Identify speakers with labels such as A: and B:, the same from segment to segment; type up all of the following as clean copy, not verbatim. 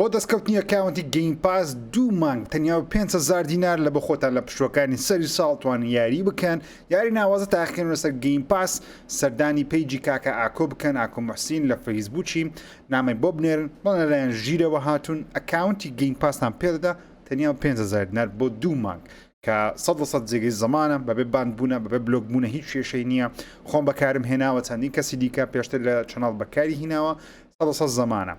A: بۆ دەستکەوتنی account ی Game Pass دوو مانگ تەنیا بە 5000 دینار لە بۆ خۆتان لە پشووەکانی سەری ساڵ توان یاری بکەن یاری ناوازە تاقیکەن لەسەر Game Pass سەردانی page ی کاکە ئاکۆ بکەن ئاکۆ محسین لە فەیسبووکی نامەی بۆ بنێرن بەڵێ لەلایەن ژیرەوە هاتوون account ی Game Pass تان پێدەدا تەنیا بە 5000 دینار بۆ دوو مانگ کە 100% جێگەی زەمانە بەبێ ban بوونە بەبێ block بوونە هیچ کێشەی نییە خۆم بەکارم هێناوە چەندین کەسی دیکە پێشتر لە channel بەکاری هیناوە 100% زەمانە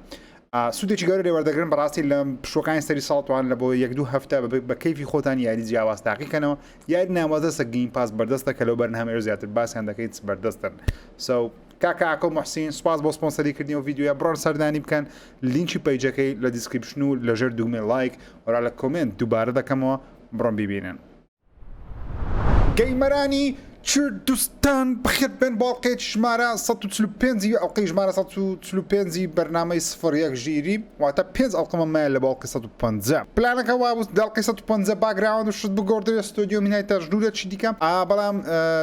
A: سوودێکی گەورە لێ وەردەگرن بەڕاستی لە پشوەکانی سەری ساڵتوان لە بۆ یەک دوو هەفتە بە کەیفی خۆتان یاری جیاواز تاقیکەنەوە یاری ناوازە سە Game Pass بەردەستە کە لەو بەرنامەیە زیاتر باسیان دەکەیت بەردەستن so کاکە ئاکۆ محسین سوپاس بۆ سپۆنسەری کردنی ئەو ڤیدیۆیە بڕۆن سەردانی بکەن لینکی page ەکەی لە description و لەژێر دوگمەی لایک وەرا لە comment دووبارە دەکەمەوە بڕۆن بیبینن. gamer انی کوردستان بەخێر بێن بۆ ئەڵقەیەکی ژمارە 145 ی ئەڵقەی ژمارە 145 ی بەرنامەی سفر یەک ژیری واتە پێنج ئەڵقەمە مایە لە بۆ ئەڵقەی 150 پلانەکە وابوو لە ئەڵقەی 150 background و شت بگۆڕدرێ ستۆدیۆ مینایتە ژوورێکی دیکە ئا بەڵام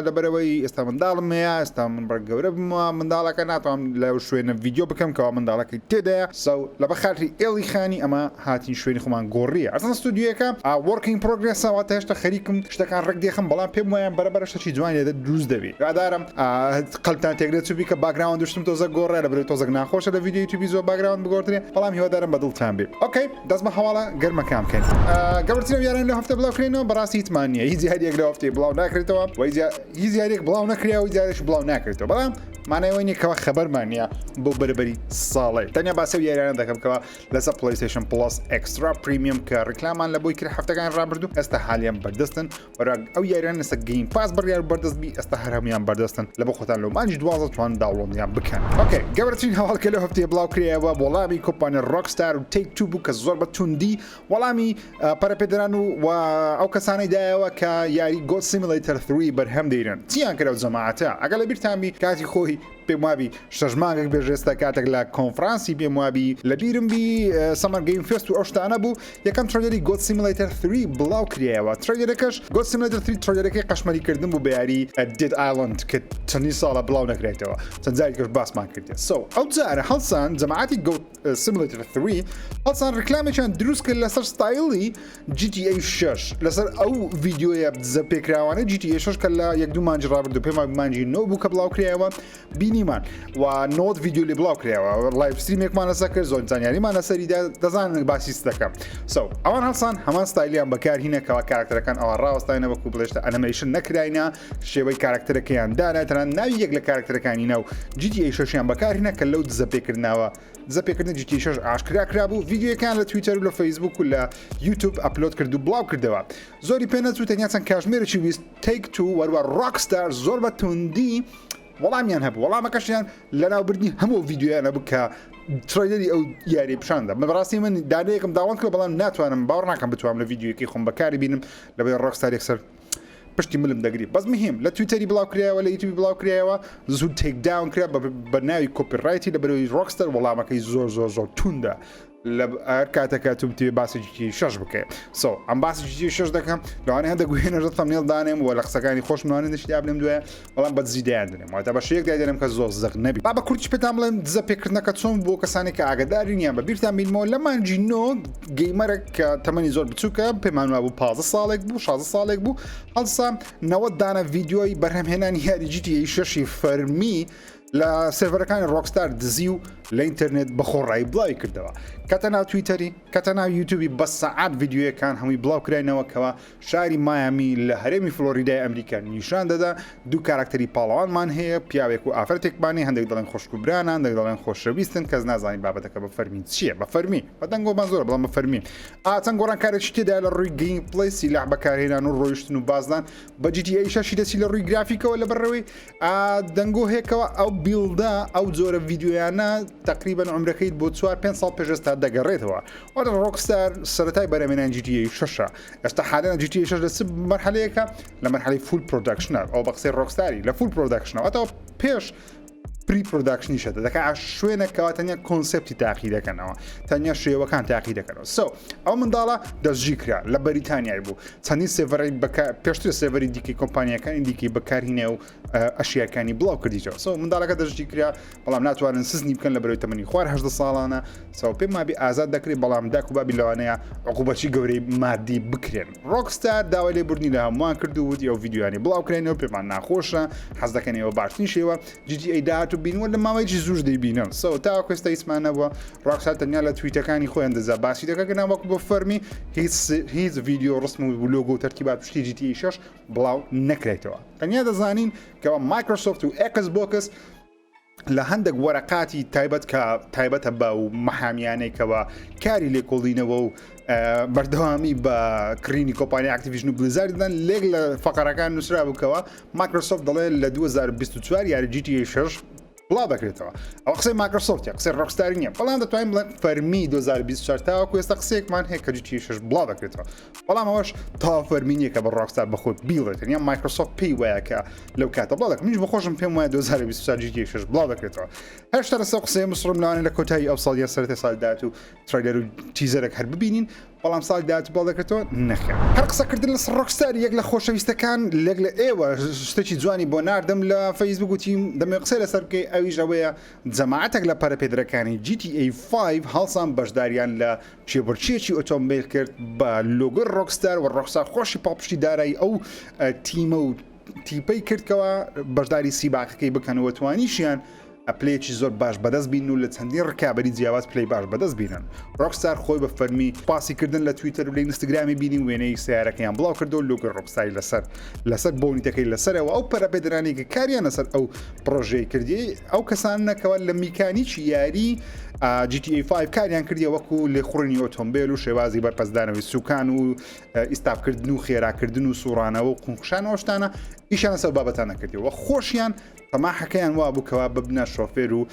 A: لەبەرەوەی ئێستا منداڵم هەیە ئێستا من بڕ گەورە بمەوە منداڵەکە ناتوانم لەو شوێنە ڤیدیۆ بکەم کەوا منداڵەکەی تێدایە so لەبە خاتری ئێڵی خانی ئەمە هاتین شوێنی خۆمان گۆڕیە ئەسڵەن ستودیۆیەکە work in progress ە واتە هێشتا خەریکم شتەکان ڕێک دێخم بەڵام پێم وایە بەرە بەرە شتێکی جوان لێ دروست دەبی هیوادارم قەلبتان تێک نەچووبی کە background شتم تۆزەک گۆڕێ لە بەرەی تۆزەک ناخۆشە لە ڤیدیۆ یوتیوبی زۆر background بگۆڕدرێ بەڵام هیوادارم بە دڵتان بێ okay دەست بە هەواڵە گەرمەکان بکەین گەورترین یاران لە هەفتە بڵاو کرێنەوە بەڕاستی هیچمان نییە هیچ یاریەک لە هەفتەی بڵاو ناکرێتەوە و هیچ یاریەک بڵاو نەکرێ و یاریش بڵاو ناکرێتەوە بەڵام مانای ئەوەی نییە کەوا خەبەرمان نییە بۆ بەرەبەری ساڵێ تەنیا باسی ئەو یاریانە دەکەم کەوا لەسەر PlayStation Plus Extra Premium کە ڕیکلامان لە بۆی کرد هەفتەکان ڕابردوو ئێستا حالیان بەردەستن وەرا ئەو یاریان لەسەر Game Pass بڕیار بەردەست بی ئێستا هەر هەمویان بەردەستن لە بۆ خۆتان لەو مانگی 12 توان download یان بکەن okay گەورەترین هەواڵ کە لەو هەفتەیە بڵاو کرایەوە وەڵامی کۆمپانیا Rockstar و Take-Two بوو کە زۆر بە توندی وەڵامی پەرەپێدران و و ئەو کەسانەی دایەوە کە یاری Goat Simulator 3 بەرهەم دەینن چیان کرد ئەو جەماعەتە ئەگەر لە بیرتان بی کاتی خۆی پێم وابی شەش مانگێک پێش ئێستا کاتێک لە کۆنفرانسی پێم وابی لە بیرم بی Summer Game Fest و ئەو شتانە بوو یەکەم trailer ی Goat Simulator 3 بڵاو کرایەوە trailer ەکەش Goat Simulator 3 trailer ەکەی قەشمەری کردن بوو بە یاری Dead Island کە چەندین ساڵە بڵاو نەکرێتەوە چەند جارێکش باسمان کردێت so ئەو جارە هەڵسان جەماعەتی Goat Simulator 3 هەڵسان ڕیکلامێکیان دروست کرد لەسەر ستایلی GTA 6 لەسەر ئەو ڤیدیۆیە دزە پێکراوانە GTA 6 کە لە یەک دوو مانگی ڕابردوو پێم وایە مانگی نۆ بوو کە بڵاو کرایەوە بینیمان و نۆت ڤیدیۆ لێ بڵاو کرایەوە live stream ێکمان لەسەر کرد زۆر زانیاریمان لەسەریدا دەزانن باسی چ دەکەم so ئەوان هەڵسان هەمان ستایلیان بەکار هینە کەوا کارکتەرەکان ئەوان ڕاوەستاینە وەکو بڵێشتە ئەنەمەیشن نەکراینە شێوەی کارکتەرەکەیان دانا تەنانەت ناوی یەک لە کارکتەرەکانی ناو GTA 6یان بەکارهینە کە لەو دزە پێکردناوە دزە پێکردن GTA 6 ئاشکرا کرابوو ڤیدیۆیەکان لە تویتەر و لە فەیسبوک و لە یوتوب upload کرد و بڵاو کردەوە زۆری پێ نەچوو تەنیا چەند کاژمێرێکی ویست Take-Two وەروە Rockstar زۆر بە توندی وەڵامیان هەبوو وەڵامەکەشیان لەناوبردنی هەموو ڤیدیۆیانە بوو کە trailer ی ئەو یاری پیشاندا من بەڕاستی من دانەیەکم download کرد بەڵام ناتوانم باوەڕ ناکەم بتوانم لە ڤیدیۆیەکەی خۆم بەکاری بینم لەبەر Rockstar یەکسەر پشتی ملم دەگری بەس مهم لە تویتەری بڵاو کرایەوە لە یوتیوبی بڵاو کرایەوە زوو take down کرا بە ناوی copyright ی لە بەرەوەی Rockstar وەڵامەکەی زۆر زۆر زۆر توندە لە هەر کاتێکە تو بتەوێ باسی GTA شەش بکەی so ئەم باسی GTA شەش دەکەم لەوانەیە هەندێک گوێنەر thumbnail دانێم و لە قسەکانی خۆشم لەوانەیە نشتی دابنێم دوایە بەڵام بە دزی دایان دەنێم واتە بە شێوەیەک دایدەنێم کە زۆر زەق نەبی با بە کورتیش پێتان بڵێم دزە پێکردنەکە چۆن بۆ کەسانێک کە ئاگاداری نییە بە بیرتان بینمەوە لە مانگی نۆ gamer ێک کە تەمەنی زۆر بچووکە پێمان وابوو 15 ساڵێک بوو 16 ساڵێک بوو هەڵسا 90 دانە ڤیدیۆی بەرهەمهێنانی یاری GTA شەشی فەرمی لە سێرڤەرەکانی Rockstar دزی و لە ئینتەرنێت بە خۆڕایی بڵاوی کردەوە کەتە ناو تویتەری کەتە ناو یوتیوبی بە سەعات ڤیدیۆیەکان هەمووی بڵاو کراینەوە کەوا شاری مایامی لە هەرێمی فلۆریدای ئەمریکا نیشان دەدا دوو کاراکتەری پاڵەوانمان هەیە پیاوێک و ئافرەتێکمانی هەندێک دەڵێن خوشک و برانە هەندێک دەڵێن خۆشەویستن کەس نازانی بابەتەکە بە فەرمی چییە بە فەرمی بە دەنگۆمان زۆرە بەڵام بە فەرمی ئا چەند گۆڕانکارێکی تێدا لە ڕووی gameplay سیلاح بەکارهێنان و ڕۆیشتن و بازدان بە GTA شەشی دەچی لە ڕووی گرافیکەوە لەبەرەوەی دەنگۆ هەیەکەوە ئەو build ە ئەو جۆرە ڤیدیۆیانە تقریبا عمرەکەیت بۆ چوار پێ ساڵ پێش ئێستا دەگەڕێتەوە واتە Rockstar سەرەتای بەرەمێنان GTA شەشە ئێستا حالەن GTA شەش لە چ مەرحەلەیەکە لە مەرحەلەی full production ە ئەو بە قسەی Rockstar ی لە full production ە واتەوە پێش. pre production ی شەتە دەکە شوێنە کەوا تەنیا concept ی تاقی دەکەنەوە تەنیا شێوەکان تاقی دەکەنەوە so ئەو منداڵە دەستگیر کرا لە بەریتانیای بوو چەندین server ی پێشتر server ی دیکەی کۆمپانیەکانی دیکەی بەکارهینە و ئەشیاکانی بڵاو کردیتەوە so منداڵەکە دەستگیر کرا بەڵام ناتوانن سزنی بکەن لە بەرەوەی تەمەنی خوار هەدە ساڵانە so پێم مابی ئازاد دەکرێت بەڵام داک و بابی لەوانەیە عقوبەچی گەورەی مادی بکرێن. ڕۆکستار داوای لێبوردنی لە هەمووان کرد و وتی ئەو ڤیدیۆیانەی بڵاوکراینەوە پێمان ناخۆشە، حەز دەکەن ئێوە باشترین شێوە GTA داهاتوو بینن و لە ماوەیەکی زووش دەیبینن. so تاوەکو ئێستا هیچمان نەبووە. ڕۆکستار تەنیا لە تویتەکانی خۆیان دەزا باسی دەکات کە ناوەکو بە فەرمی هیچ هیچ ڤیدیۆ ڕسم و لۆگۆ و تەرتیبات پشتی GTA 6 بڵاو نەکرێتەوە. تەنیا دەزانین کەوا مایکرۆسۆفت و ئێکس بۆکس لە هەندێک وەرەقاتی تایبەت کە تایبەتە بە و مەحامیانەی کەەوە کاری لێکۆڵینەوە و بەردەوامی بە کڕینی کۆمپانیا ئەکتیڤیژن و بلیزاردان لێک لە فقرەکان نووسرا بووکەوە مایکرۆسۆفت دەڵێ لە 2024 یاری GTA 6 بڵاو دەکرێتەوە ئەو قسەی مایکرۆسۆفت قسەی ڕۆکستاری نییە بەڵام دەتوانین بڵێن فەرمی 2024 تاوەکو ئێستا قسەیەکمان هەیە کە GTA 6 بڵاو دەکرێتەوە بەڵام ئەوەش تا فەرمی نییە کە بە ڕۆکستار بەخۆی بیڵێت یان مایکرۆسۆفت پێی وایە کە لەو کاتە بڵاو دەکەم منیش بەخۆشم پێم وایە 2024 GTA 6 بڵاو دەکرێتەوە هێشتا لەسەر قسەی مسڕم لەوانەیە لە کۆتایی ئەو ساڵ یان سەرەتای ساڵی داهاتوو trailer و teaser ێک هەر ببینین بەڵام ساڵی داهاتوو بڵاو دەکرێتەوە نەخێر هەر قسەکردن لەسەر ڕۆکستار یەک لە خۆشەویستەکان لێک لە ئێوە شتێکی جوانی بۆ ناردم لە فەیسبوک وتی دەمەوێت قسەی لەسەر بکەی ئەویش ئەوەیە جەماعەتێک لە پەرەپێدەرەکانی GTA 5 هەڵسان بەشداریان لە کێبڕکێیەکی ئۆتۆمبیل کرد بە لۆگۆی ڕۆکستار و ڕۆکستار خۆشی پاڵپشتی دارایی ئەو تیمە و تیپەی کردکەوە بەشداری سیباقەکەی بکەن و توانیشیان پلەیەکی زۆر باش بەدەست بین و لە چەندین ڕکابی جیاواز پلی باش بەدەست بینن. ڕۆکستار خۆی بە فەرمی پاسی کردن لە تویتەر و لە ئینستاگرامی بینی وێنەی سیارەکەیان بڵاو کردو لۆگۆی ڕۆکستاری لەسەر لەسەر بۆنیتەکەی لەسەرەوە ئەو پەرەپێدرانی کە کاریان لەسەر ئەو پرۆژەی کردی ئەو کەسانە کەوا لە میکانیکی یاری GTA 5 کاریان کردیە وەکو لێخوڕینی ئۆتۆمبیل و شێوازی بەرپەستدانەوەی سوکان و ئیستاپکردن و خێراکردن و سوڕانەوە و قونخشانەوە شتانە ئیشیان لەسەر بابەتانە کردیەوە خۆشیان تەماحەکەیان وابوو کەوا ببنە شۆفێر و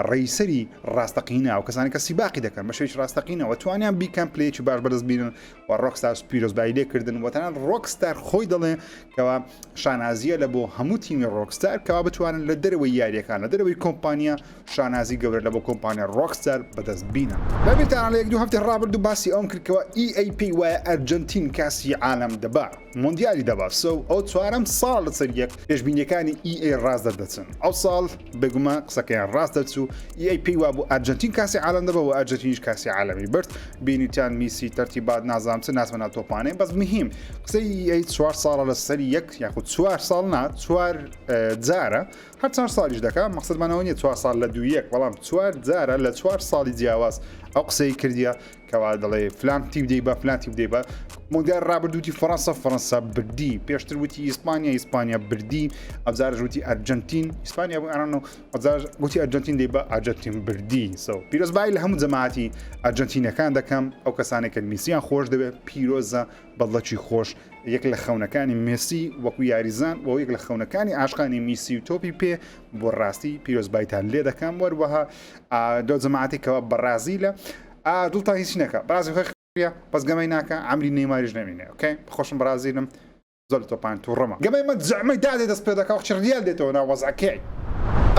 A: racer ی ڕاستەقینە و کەسانی کە سیباقی دەکەن بە شێوەیەکی ڕاستەقینەوە توانیان بیکەن پلەیەکی باش بەدەست بینن و ڕۆکستار پیرۆزبایی لێکردن و تەنانەت ڕۆکستار خۆی دەڵێ کەوا شانازیە لە بۆ هەموو تیمی ڕۆکستار کەوا بتوانن لە دەرەوەی یاریەکان لە دەرەوەی کۆمپانیا شانازی گەورە لە بۆ کۆمپانیا ڕۆکستار بەدەست بینن. لەبیرتانە لە یەک دوو هەفتەی ڕابردوو باسی ئەوەم کرد کەوا EA پێی وایە ئەرجەنتین کاسی عالەم دەبا مۆندیالی دەبا so ئەو چوارەم ساڵ لەسەر یەک پێشبینیەکانی EA ڕاست دەردەچن ئەو ساڵ بێگومان قسەکەیان ڕاست دەرچوو EA پێی وابوو ئەرجەنتین کاسی عالەم دەبا و ئەرجەنتینیش کاسی عالەمی برد بینیتان میسی تەرتیبات نازانم چ ناسمە ناو تۆپانێ بەس مهم قسەی EA چوار ساڵە لەسەر یەک یاخود چوار ساڵ نا چوار جارە هەر چوار ساڵیش دەکا مەقسەدمانەوە نییە چوار ساڵ لە دوو یەک بەڵام چوار جارە لە چوار ساڵی جیاواز ئەو قسەی کردیە کەوا دەڵێ فلان تیپ دەیبا فلان تیپ دەیبا مۆندیال ڕابردووتی فەڕەنسا فەڕەنسا بردی پێشتر وتی ئیسپانیا ئیسپانیا بردی ئەجارش وتی ئەرجنتین ئیسپانیا بوو ئەرانۆ ئەجار وتی ئەرجنتین دەیبا ئەرجنتین بردی so پیرۆزبایی لە هەموو جەماعەتی ئەرجنتینەکان دەکەم ئەو کەسانێک کە میسیان خۆش دەوێت پیرۆزە بەدڵەکی خۆش یەک لە خەونەکانی مێسی وەکو یاریزان و یەک لە خەونەکانی عاشقانی میسی و تۆپی پێ بۆ ڕاستی پیرۆزبایتان لێ دەکەم وەروەها دۆ جەماعەتی کەوا بەڕازیلە دڵتان هیچ نەکە بەڕازیل خۆی خریە بەس گەمەی ناکە عەمری نەیماریش نەمینێ okay خۆشم بەڕازیلم زۆر لە تۆپان توڕەمە گەمەی مە جەعمەی دادێ دەست پێ دەکا وەختی ڕیال دێتەوە ناو وەزعەکەی.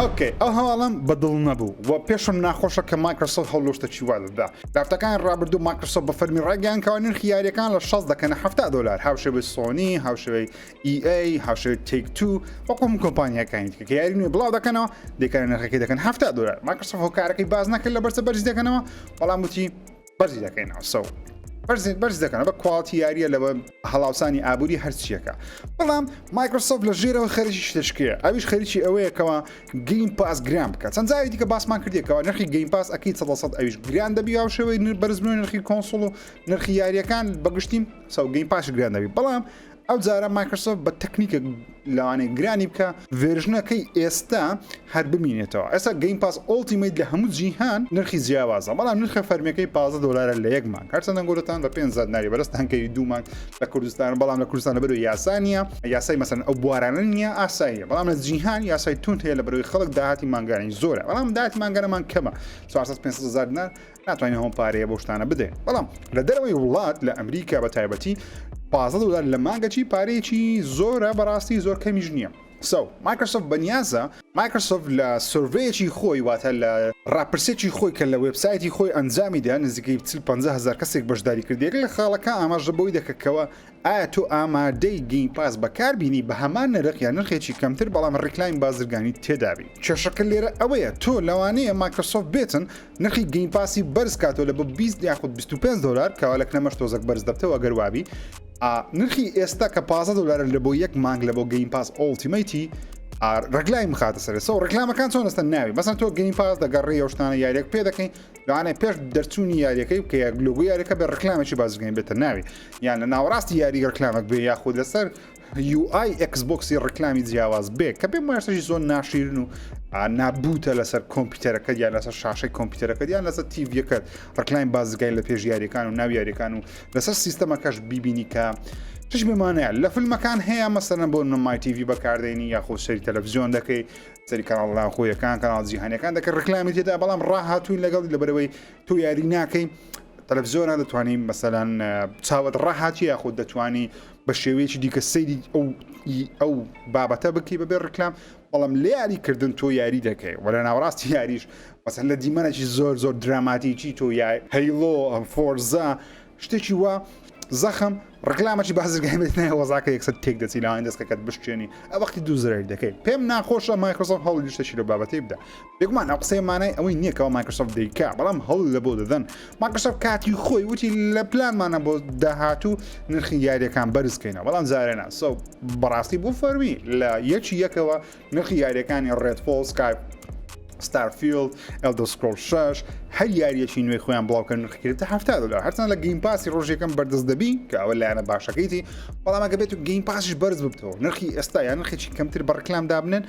A: okay ئەو هەواڵەم بە دڵ نەبوو و پێشم ناخۆشە کە مایکرۆسۆفت هەوڵ شتەکی وا دەدا لە هەفتەکانی ڕابردوو مایکرۆسۆفت بە فەرمی ڕایگەیاند کەوا نرخی یاریەکان لە 60 دەکەنە 70 دۆلار هاوشێوەی سۆنی هاوشێوەی EA هاوشێوەی تەیک تو وەکو هەموو کۆمپانیاکانی دیکە کە یاری نوێ بڵاو دەکەنەوە دەکەن نرخەکەی دەکەن 70 دۆلار مایکرۆسۆفت هۆکارەکەی باس نەکرد لە بەرچە بەرزی دەکەنەوە بەڵام وتی بەرزی دەکەینەوە so بەرزی بەرز دەکەنەوە بە quality یاریە لە هەڵاوسانی ئابووری هەرچیەکە بەڵام مایکرۆسۆفت لە ژێرەوە خەریکی شتشکەیە ئەویش خەریکی ئەوەیە کەوا گەیم پاس گران بکات چەند جاری دیکە باسمان کردێکەوە نرخی گەیم پاس ئەکی 100 ئەویش گران دەبی هاوشێوەی بەرزبوونی نرخی console و نرخی یاریەکان بەگشتی so گەیم پاس گران دەبی بەڵام ئەو جارە مایکرۆسۆفت بە تەکنیکێک لەوانەیە گرانی بکە version ەکەی ئێستا هەر بمینێتەوە ئێستا گەیم پاس ئۆڵتیمەیت لە هەموو جیهان نرخی جیاوازە بەڵام نرخە فەرمیەکەی 15 دلارە لە یەک مانگ هەرچەندە گۆرتان بە 5 دیناری بەرزتان کەوی دوو مانگ لە کوردستان بەڵام لە کوردستان لەبەرو یاسا نییە یاسای مەسەن ئەو بوارانە نییە ئاساییە بەڵام لە جیهان یاسای توند هەیە لە بەرەوەی خەڵک داهاتی مانگانی زۆرە بەڵام داهاتی مانگانەمان کەمە 400 500 هزار دینار ناتوانین هەموو پارەیە بۆ شتانە بدەین بەڵام لە دەرەوەی وڵات لە ئەمریکا بە تایبەتی 15 دلار لە مانگەچی پارەیەکی زۆرە بەڕاستی زۆر کەمیش نییە. So مایکرۆسۆفت بەنیازە مایکرۆسۆفت لە survey یەکی خۆی واتە لە ڕاپرسێکی خۆی کە لە وێبسایتی خۆی ئەنجامی دا نزیکەی 40 50 هەزار کەسێک بەشداری کرد یەک لە خاڵەکان ئاماژە بەوەی دەکە کەوە ئایا تۆ ئامادەی Game Pass بەکاربینی بە هەمان نرخ یان نرخێکی کەمتر بەڵام ڕیکلامی بازرگانی تێدابی کێشەکە لێرە ئەوەیە تۆ لەوانەیە مایکرۆسۆفت بێتن نرخی Game Pass ی بەرز کاتەوە لە بۆ 20 یاخود 25 دلار کەوا لە کنەمەش تۆزەک بەرز دەبتەوە ئەگەر وابی نرخی ئێستا کە 15 دلارە لە بۆ یەک مانگ لە بۆ Game Pass Ultimate ی ڕێکلامی بخاتە سەر so ڕێکلامەکان چۆن ئەستە ناوی مەسەن تۆ Game Pass دەگەڕی ئەو شتانە یاریەک پێ دەکەین لەوانەیە پێش دەرچوونی یاریەکەی بکە یاک لۆگۆ یاریەکە بە ڕێکلامێکی بازرگانی بێتە ناوی یان لە ناوەڕاستی یاری ڕێکلامەک بێ یاخود لەسەر UI Xbox ی ڕیکلامی جیاواز بێ کە پێم وایە شتێکی زۆر ناشیرن و نابوتە لەسەر کۆمپیوتەرەکەت یان لەسەر شاشەی کۆمپیوتەرەکەت یان لەسەر TV یەکەت ڕکلامی بازرگانی لە پێش یاریەکان و ناو یاریەکان و لەسەر سیستەمەکەش بیبینی کە چش بمانەیە لە فیلمەکان هەیە مەسەرە بۆ نمای TV بەکاردێنی یاخۆ سەری تەلەڤزیۆن دەکەی سەری کەناڵ ناوخۆیەکان کەناڵ جیهانەکان دەکە ڕکلامی تێدا بەڵام ڕاهاتوین لەگەڵ لەبەرەوەی تۆ یاری ناکەی تەلەڤزیۆنە دەتوانی مەسەلەن چاوت ڕاهاتی یاخود دەتوانی بە شێوەیەکی دیکە سەیری ئەو ئەو بابەتە بکەی بەبێ ڕکلام بەڵام لە یاری کردن تۆ یاری دەکەی وە لە ناوەڕاستی یاریش مەسەن لە دیمەنێکی زۆر زۆر دراماتیکی تۆ یا Halo Forza شتێکی وا زەخم ڕکلامەکی بازرگانی بێت نایە وەزاکە یەکسەر تێک دەچی لەوان دەستەکەت بشکێنی ئە وەختی دوو زرەر دەکەی پێم ناخۆشە مایکرۆسۆفت هەوڵی شتێکی لەو بابەتەی بدە بێگومان ئەو قسەیە مانای ئەوەی نییە کەوا مایکرۆسۆفت دەیکا بەڵام هەوڵ لە بۆ دەدەن مایکرۆسۆفت کاتی خۆی وتی لە پلانمانە بۆ داهاتوو نرخی یاریەکان بەرزکەینەوە بەڵام جارێ نا so بەڕاستی بۆ فەرمی لە یەکی یەکەوە نرخی یاریەکانی Redfall سکای Starfield Elder Scrolls 6 هەر یاریەکی نوێی خۆیان بڵاوکەن نرخی کردە 70 دلار هەرچەند لە Game Pass ی ڕۆژێکم بەردەست دەبی کە ئەوە لایەنە باشەکەیتی بەڵام ئەگە بێت و Game Pass یش بەرز ببتەوە نرخی ئێستا یان نرخێکی کەمتر بە ڕکلام دابنن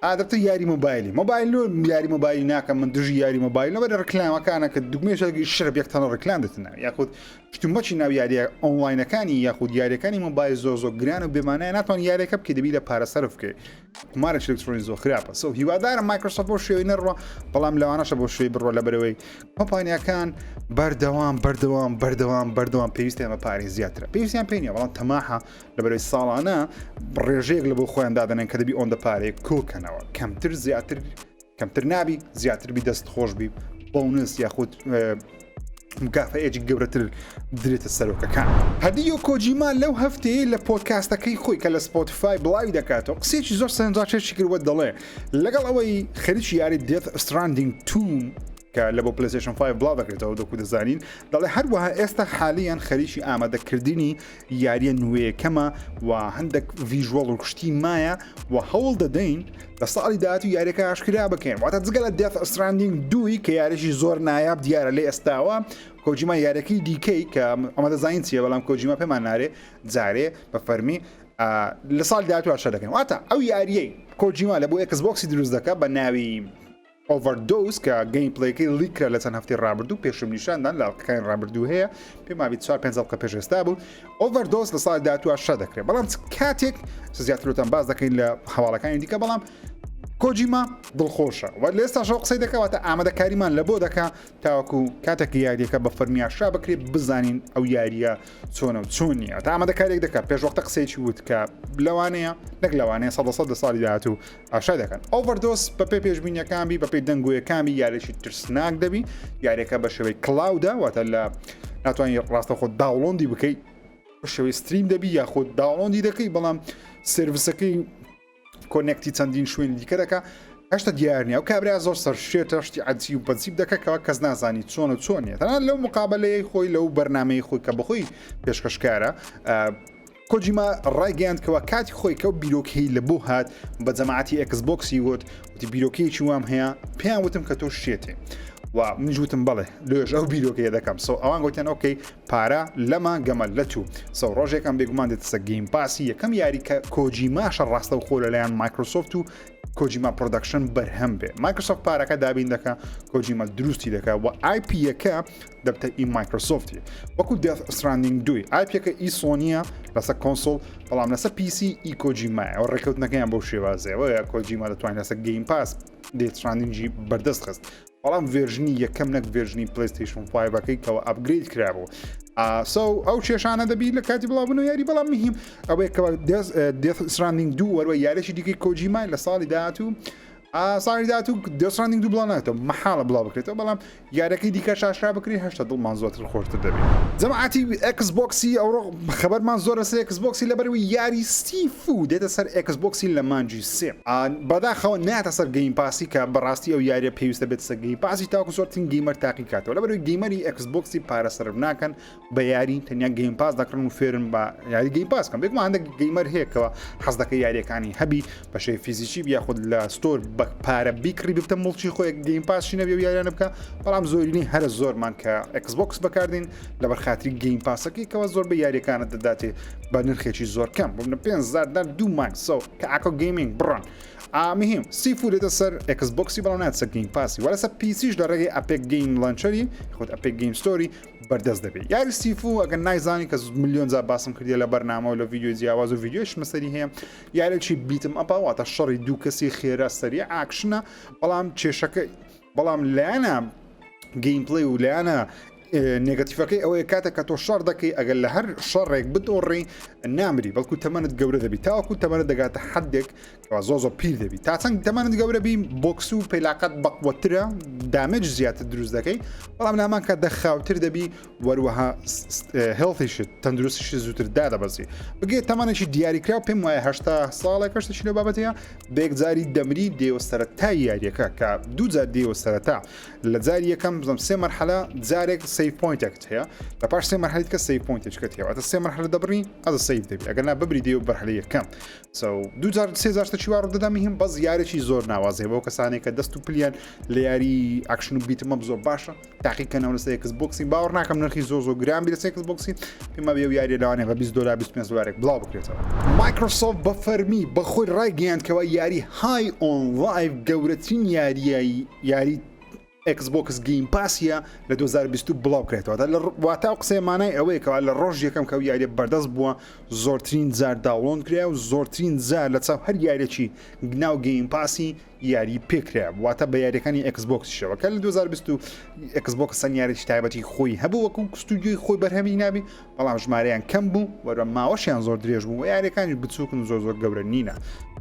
A: ئادەتە یاری مۆبایلی مۆبایل لۆ یاری مۆبایلی ناکەم من دژی یاری مۆبایل لەبەر ڕکلامەکانە کە دوگمێشێکی شرب یەک تەنە ڕکلام دێتە ناو یاخود شتومەکی ناو یاریە ئۆنلاینەکانی یاخود یاریەکانی مۆبایل زۆر زۆر گران و بێمانای ناتوان یاریەکە بکەی دەبی لە پارە سەرف بکەی قومارێکی ئەلکترۆنی زۆر خراپە so هیوادارم مایکرۆسۆفت بۆ شێوەی نەڕوە بەڵام لەوانەشە بۆ شوێی بڕۆ لە بەرەوەی کۆمپانیاکان بەردەوام بەردەوام بەردەوام بەردەوام پێویستیان بە پارەی زیاترە پێویستیان پێ نییە بەڵام تەماحە لەبەرەوەی ساڵانە ڕێژەیەک لە بۆ خۆیان دادەنێن کە دەبی ئۆندە پارەیەک کۆکەنەوە کەمتر زیاتر کەمتر نابی زیاتر بی دەست خۆش بی bonus یاخود مکافەیەکی گەورەتر درێتە سەرۆکەکان. هەدیۆ کۆجیما لەو هەفتەیە لە پۆدکاستەکەی خۆی کە لە سپۆتیفای بڵاوی دەکاتەوە قسەیەکی زۆر سەرنجڕاکێشی کردووە دەڵێ لەگەڵ ئەوەی خەریکی یاری Death Stranding 2 کە لە بۆ پلەیستەیشن 5 بڵاو دەکرێتەوە دەکو دەزانین دەڵێ هەروەها ئێستا حالیان خەریکی ئامادەکردنی یاریە نوێیەکەمە و هەندێک visual و شتی مایە و هەوڵ دەدەین لە ساڵی داهاتوو یاریەکە ئاشکرا بکەین واتە جگە لە Death Stranding دووی کە یاریی زۆر نایاب دیارە لە ئێستاوە کۆجیما یاریەکەی دیکەی کە ئەمە دەزانین چییە بەڵام کۆجیما پێمان نارێ جارێ بە فەرمی لە ساڵ داهاتوو ئاشکرا دەکەین واتە ئەو یاریەی کۆجیما لە بۆ ئێکس بۆکسی دروست دەکە بە ناوی Overdose کە gameplay ەکەی leak کرا لە چەند هەفتەی ڕابردوو پێشم نیشاندان لە ئەڵقەکانی ڕابردوو هەیە پێم وابێت چوار پێنج ئەڵقە پێش ئێستا بوو Overdose لە ساڵی داهاتوو ئاشکرا دەکرێت بەڵام کاتێک زیاترتان باس دەکەین لە هەواڵەکانی دیکە بەڵام کۆجیما دڵخۆشە و لە ئێستاشەوە قسەی دەکەواتە ئامادەکاریمان لە بۆ دەکا تاوەکو کاتێک یاریەکە بە فەرمی ئاشکرا بکرێت بزانین ئەو یاریە چۆنە و چۆن نییە تا ئامادەکاریێک دەکات پێش وەختە قسەیەکی وت کە لەوانەیە نەک لەوانەیە سەد لە ساڵی داهاتوو ئاشکرا دەکەن. Overdose بەپێی پێشبینیەکان بی بەپێی دەنگۆیەکان بی یاریی ترسناک دەبی یاریەکە بە شێوەی cloud ە واتە لە ناتوانانی ڕاستەخۆ download ی بکەیت بە شێوەی stream دەبی یاخود download ی دەکەی بەڵام service ەکەی connect ی چەندین شوێنی دیکە دەکا هەشتا دیار نیە ئەو کابرا زۆر سەر شێتە شتی عەجیب و پەجیب دەکە کەوا کەس نازانی چۆن و چۆن نیە تەنانەت لەو مقابلەیەی خۆی لەو بەرنمەی خۆی کە بەخۆی پێشکەشکارە کۆجیما ڕایگەیاند کەوا کاتی خۆی کەو بیرۆکەی لە بۆ هات بە جەماعەتی ئێکس بۆکسی وت وتی بیرۆکەیەکی وام هەیە پێیان وتم کە تۆ شێتێ و منیش وتم بەڵێ لێش ئەو بیرۆکەیە دەکەم so ئەوان گوتیان okay پارە لەمە گەمە لە تو so ڕۆژێکم بێگومان دێتە سەر Game Pass ی یەکەم یاری کە کۆجیماشە ڕاستەوخۆ لەلایەن مایکرۆسۆفت و کۆجیما Production بەرهەم بێ مایکرۆسۆفت پارەکە دابین دەکا کۆجیما دروستی دەکا و IP یەکە دەبتە ئی مایکرۆسۆفتی وەکو Death Stranding دوی IP یەکە ئی سۆنیە لەسەر console بەڵام لەسەر PC ئی کۆجیمایە ئەو ڕێککەوتنەکەیان بەو شێوازەیە کۆجیما دەتوانێت لەسەر Game Pass Death Stranding ی بەردەست خست بەڵام version ی یەکەم نەک version ی پلەیستەیشن 5ەکەی کەەوە upgrade کرابوو. So ئەو کێشانە دەبی لە کاتی بڵاوبوونەوە یاری بەڵام مهم ئەوەیە کە Death Stranding دوو وەروە یاریی دیکەی کۆجیمای لە ساڵی داهاتوو ساڵی داهاتوو Death Stranding دوو بڵاو ناکرێتەوە مەحاڵە بڵاو بکرێتەوە بەڵام یاریەکەی دیکە شاشرا بکری هەشتا دڵمان زۆرتر خۆشتر دەبێت. جەماعەتی ئێکس بۆکسی ئەوڕۆ خەبەرمان زۆر لەسەر ئێکس بۆکسی لەبەرئەوەی یاری Sifu دێتە سەر ئێکس بۆکسی لە مانگی سێ بەداخەوە ناتە سەر Game Pass ی کە بەڕاستی ئەو یاریە پێویستە بێتە سەر Game Pass ی تاکو زۆرترین gamer تاقی کاتەوە لەبەرئەوەی gamer ی ئێکس بۆکسی پارە سەرف ناکەن بە یاری تەنیا Game Pass دەکڕن و فێرن بە یاری Game Pass کەم بێگومان هەندێک gamer هەیە کەەوە حەز دەکە یاریەکانی هەبی بە شێوەی فیزیکی یاخود لە store بە پارە بیکڕی ببتە موڵکی خۆی Game Pass ی نەبێ و یاریانە بکە بەڵام زۆرینەی هەرە زۆرمان کە ئێکس بۆکس بەکاردین لەبەر خاتری Game Pass ەکەی کەەوە زۆر بە یاریەکانت دەداتێ بە نرخێکی زۆر کەم بۆ منە 5000 دار دوو مانگ so کە ئاکۆ gaming بڕۆن ئامهم Sifu دێتە سەر ئێکس بۆکسی بەڵام ناتسە Game Pass ی وە لەسەر PC ش لە ڕێگەی Epic Game Launcher ی خۆت Epic Game Store ی بەردەست دەبێت یاری Sifu ئەگەر نایزانی کە ملیۆن جار باسم کردیە لە بەرنامە و لە ڤیدیۆی جیاواز و ڤیدیۆش مەسەری هەیە یارێکی beat 'em up ە واتە شەڕی دوو کەسی خێرا سەری ئاکشنە بەڵام کێشەکە بەڵام لایەنە gameplay و لایەنە negative ەکەی ئەوەیە کاتێک کە تۆ شەڕ دەکەی ئەگەر لە هەر شەڕێک بدۆڕی نامری بەڵکو تەمەنت گەورە دەبی تاوەکو تەمەنت دەگاتە حدێک کەوا زۆر زۆر پیر دەبی تا چەند تەمەنت گەورە بی بۆکس و پێلاقەت بەقوەترە damage زیاتر دروست دەکەی بەڵام لامان کە دەخاوتر دەبی وەروەها health یشت تەندروستیش زووتر دادەبەزی بگێت تەمەنێکی دیاریکراو پێم وایە هەشتا ساڵێک هەشتەکی لەو بابەتەیە بەیەکجاری دەمری دێوە سەرەتای یاریەکە کە دوو جار دێوە سەرەتا لە جاری یەکەم بزم سێ مەرحەلە جارێک save point ێکت هەیە لە پاش سێ مەرحەلەی کە save point ێکت هەیە واتە سێ مەرحەلە دەبڕی ئەز save دەبی ئەگەر نا ببری دێوە مەرحەلە یەکەم so دوو جار سێ جار شتێکی وا ڕوودەدا مهم بەس یارێکی زۆر ناوازەیە بۆ کەسانێک کە دەست و پلیان لە یاری ئاکشن و beat 'em up زۆر باشە تاقیکەنەوە لەسەر ئێکس بۆکسی باوەڕ ناکەم نرخی زۆر زۆر گران بی لەسەر ئێکس بۆکسی پێم وابێ ئەو یاریە لەوانەیە بە 20 دلار 25 دلارێک بڵاو بکرێتەوە. مایکرۆسۆفت بە فەرمی بە خۆی ڕایگەیاند کەوا یاری High on Life گەورەترین یاریی یاری ئێکس بۆکس Game Pass یە لە 2022 بڵاو کرێتەوە لە واتە ئەو قسەیە مانای ئەوەیە کەوا لە ڕۆژ یەکەم کە ئەو یاریە بەردەست بووە زۆرترین جار download کرا و زۆرترین جار لە چاو هەر یاریەکی ناو Game Pass ی یاری پێکرا واتە بە یاریەکانی ئێکس بۆکسیشەوە کە لە 2020 ئێکس بۆکس چەند یاریی تایبەتی خۆی هەبوو وەکو ستودیۆی خۆی بەرهەمی نابی بەڵام ژمارەیان کەم بوو وەرە ماوەشیان زۆر درێژ بوو و یاریەکانی بچووکن و زۆر زۆر گەورە نینە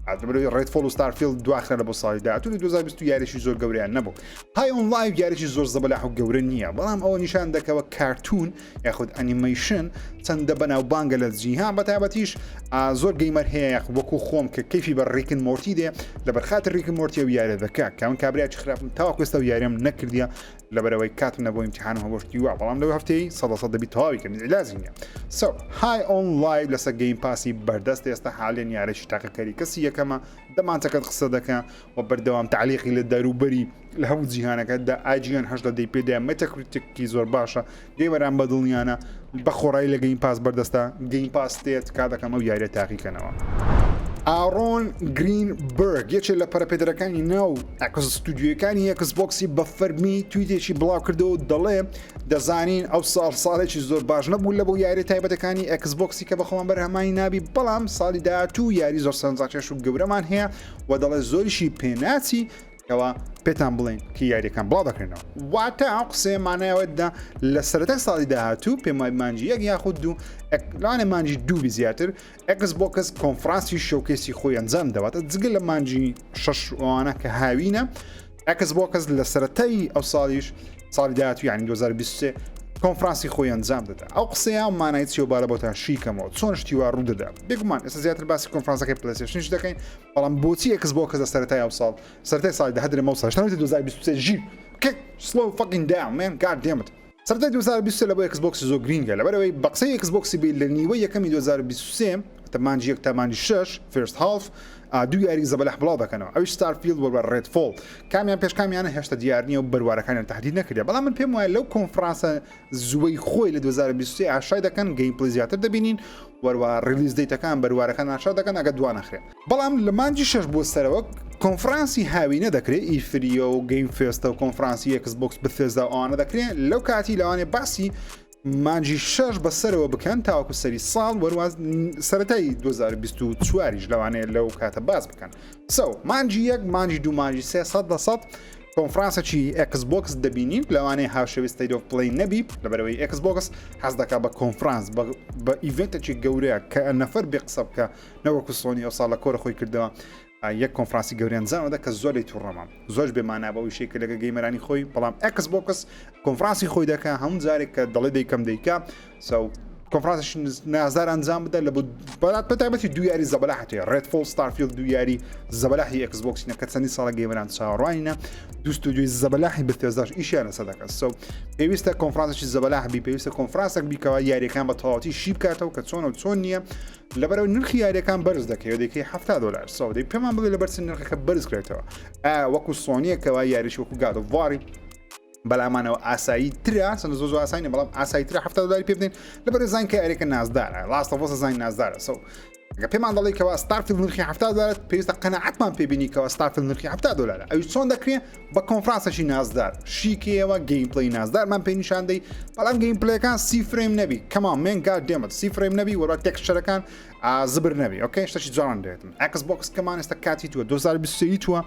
A: لەبەرئەوەی Redfall و Starfield دواخرا لە بۆ ساڵی داهاتوو لە 2020 یاریی زۆر گەورەیان نەبوو High on Life یاریی زۆر زەبەلاح و گەورە نییە بەڵام ئەوە نیشان دەکەوە کارتون یاخود ئەنیمەیشن چەندە بەناوبانگە لە جیهان بە تایبەتیش زۆر gamer هەیە یاخود وەکو خۆم کە کەیفی بە Rick and Morty دێ لەبەر خاتر Rick and Morty ئەو یاریە دەکا کە من کابرایەکی خراپم تاوەکو ئێستا ئەو یاریەم نەکردیە لەبەرئەوەی کاتم نەبوو ئیمتیحانم هەبوو شتی وا بەڵام لەو هەفتەی سەدە سەد دەبی تەواوی کەم عیلازی نییە so High on Life لەسەر Game Pass ی بەردەست ئێستا حالێن یارێکی تاقیکەری کەسی یەکەمە دەمانچەکەت قسە دەکە و بەردەوام تعلیقی لە دەروبەری لە هەموو جیهانەکە دا IGN هەشت لە دەی پێدا Metacritic ی زۆر باشە gamer ان بەدڵنیانە بە خۆڕایی لە Game Pass بەردەستە Game Pass تێت تکا دەکەم ئەو یاریە تاقیکەنەوە. ئارۆن گرینبرگ یەکێ لە پەرەپێدەرەکانی ناو ئەکس ستودیۆکانی ئێکس بۆکسی بە فەرمی تویتێکی بڵاو کردەوە دەڵێ دەزانین ئەو ساڵ ساڵێکی زۆر باش نەبوو لە بۆ یاری تایبەتەکانی ئێکس بۆکسی کە بەخۆمان بەرهەمانی نابی بەڵام ساڵی داهاتوو یاری زۆر سەرنجڕاکێش و گەورەمان هەیە و دەڵێ زۆریشی پێناچی کەوا پێتان بڵێن کە یاریەکان بڵاو دەکرێنەوە واتە ئەو قسەیە مانای ئەوە لە سەرەتای ساڵی داهاتوو پێم وای مانگی یەک یاخود دوو لەوانەیە مانگی دوو بی زیاتر ئێکس بۆکس کۆنفرانسی showcase ی خۆی ئەنجام دەواتە جگە لە مانگی شەش ئەوانە کە هاوینە ئێکس بۆکس لە سەرەتای ئەو ساڵیش ساڵی داهاتوو یعنی 2023 کۆنفرانسی خۆی ئەنجام دەدا ئەو قسەیە مانای چیە و بارە بۆتان شیکەمەوە چۆن شتی وا ڕوو دەدا بێگومان ئێستا زیاتر باسی کۆنفرانسەکەی پلەیستەیشنیش دەکەین بەڵام بۆچی ئێکس بۆکس لە سەرەتای ئەو ساڵ سەرەتای ساڵی دەهات درێ مەوسا شتانەوەی 2023 ژیر کە slow fucking down man god damn it سەرەتای 2023 لە بۆ ئێکس بۆکس زۆر گرینگە لەبەرئەوەی بە قسەی ئێکس بۆکسی بی لە نیوەی یەکەمی 2023 تا مانگی یەک تا مانگی شەش first half دوو یاری زەبەلاح بڵاو دەکەنەوە ئەویش ستارفیلد و ڕێدفۆڵ کامیان پێش کامیانە هێشتا دیار نییە و بەروارەکانیان تهدید نەکردە بەڵام من پێم وایە لەو کۆنفرانسە زووەی خۆی لە 2023 ئاشای دەکەن gameplay زیاتر دەبینین وەروە release date ەکان بەروارەکان ئاشا دەکەن ئەگە دوا نەخرێن بەڵام لە مانگی شەش بۆ سەرەوە کۆنفرانسی هاوینە دەکرێت E3 یە و Game Fest ە و کۆنفرانسی ئێکس بۆکس بثێزدا و ئەوانە دەکرێت لەو کاتی لەوانێ باسی مانگی شەش بەسەرەوە بکەن تاوەکو سەری ساڵ وەرواز سەرەتای 2024یش لەوانەیە لەو کاتە باس بکەن so مانگی یەک مانگی دوو مانگی سێ سەد لە سەد. کۆنفرانسەکی Xbox دەبینین لەوانەیە هاوشێوەی State of Play نەبی لەبەرەوەی Xbox حەز دەکا بە کۆنفرانس بە event ێکی گەورەیە کە نەفەر بێ قسە بکە نەوەکو سۆنی ئەو ساڵ لە کۆرە خۆی کردەوە یەک کۆنفرانسی گەوریان زانەوەدا کە زۆر لی تووڕەمە زۆر بێمانە بە ئەوشەی کە لەگە gamer انی خۆی بەڵام Xbox کۆنفرانسی خۆی دەکە هەموو جارێک کە دەڵێ دەیکەم دەیکا so کۆنفرانسش نازدار ئەنجام بدە لە بەرات بەتایبەتی دوو یاری زەبەلاح هەیە Redfall Starfield دوو یاری زەبەلاحی Xbox ینە کە چەندی ساڵە gamer ان چاوەڕوانینە دوو ستودیۆی زەبەلاحی Bethesda ش ئیشیان لەسەر دەکات so پێویستە کۆنفرانسێکی زەبەلاح بی پێویستە کۆنفرانسێک بیکەوە یاریەکان بە تەواوەتی شی بکاتەوە کە چۆنە و چۆن نییە لەبەرەوە نرخی یاریەکان بەرز دەکەوێت دەکەی 70 دلار so دەی پێمان بڵێ لەبەر چ نرخەکە بەرز کرێتەوە وەکو سۆنیەکەوە یاریش وەکو God of War ی بەلامانەوە ئاسایی ترە چەند زۆ زۆ ئاسانی بەڵام ئاسایی ترە 70 دلاری پێ بدەین لەبەر زین کە یاریەکە نازدارە Last of Us زین نازدارە so گە پێمان دەڵێ کەوا Starfield نرخی 70 دلار پێویستە قەناعەتمان پێبینی کەوا Starfield نرخی 70 دلارە ئەوی چۆن دەکرێ بە کۆنفرانسەکی نازدار شیکەیەوە gameplay نازدارمان پێ نیشاندەی بەڵام gameplay ەکان سی frame نەبی come on man god damn it سی frame نەبی وەرا texture ەکان زبر نەبی okay شتەکی جوان دێتن Xbox کەمان ئێستا کاتی تووە 2023 تووە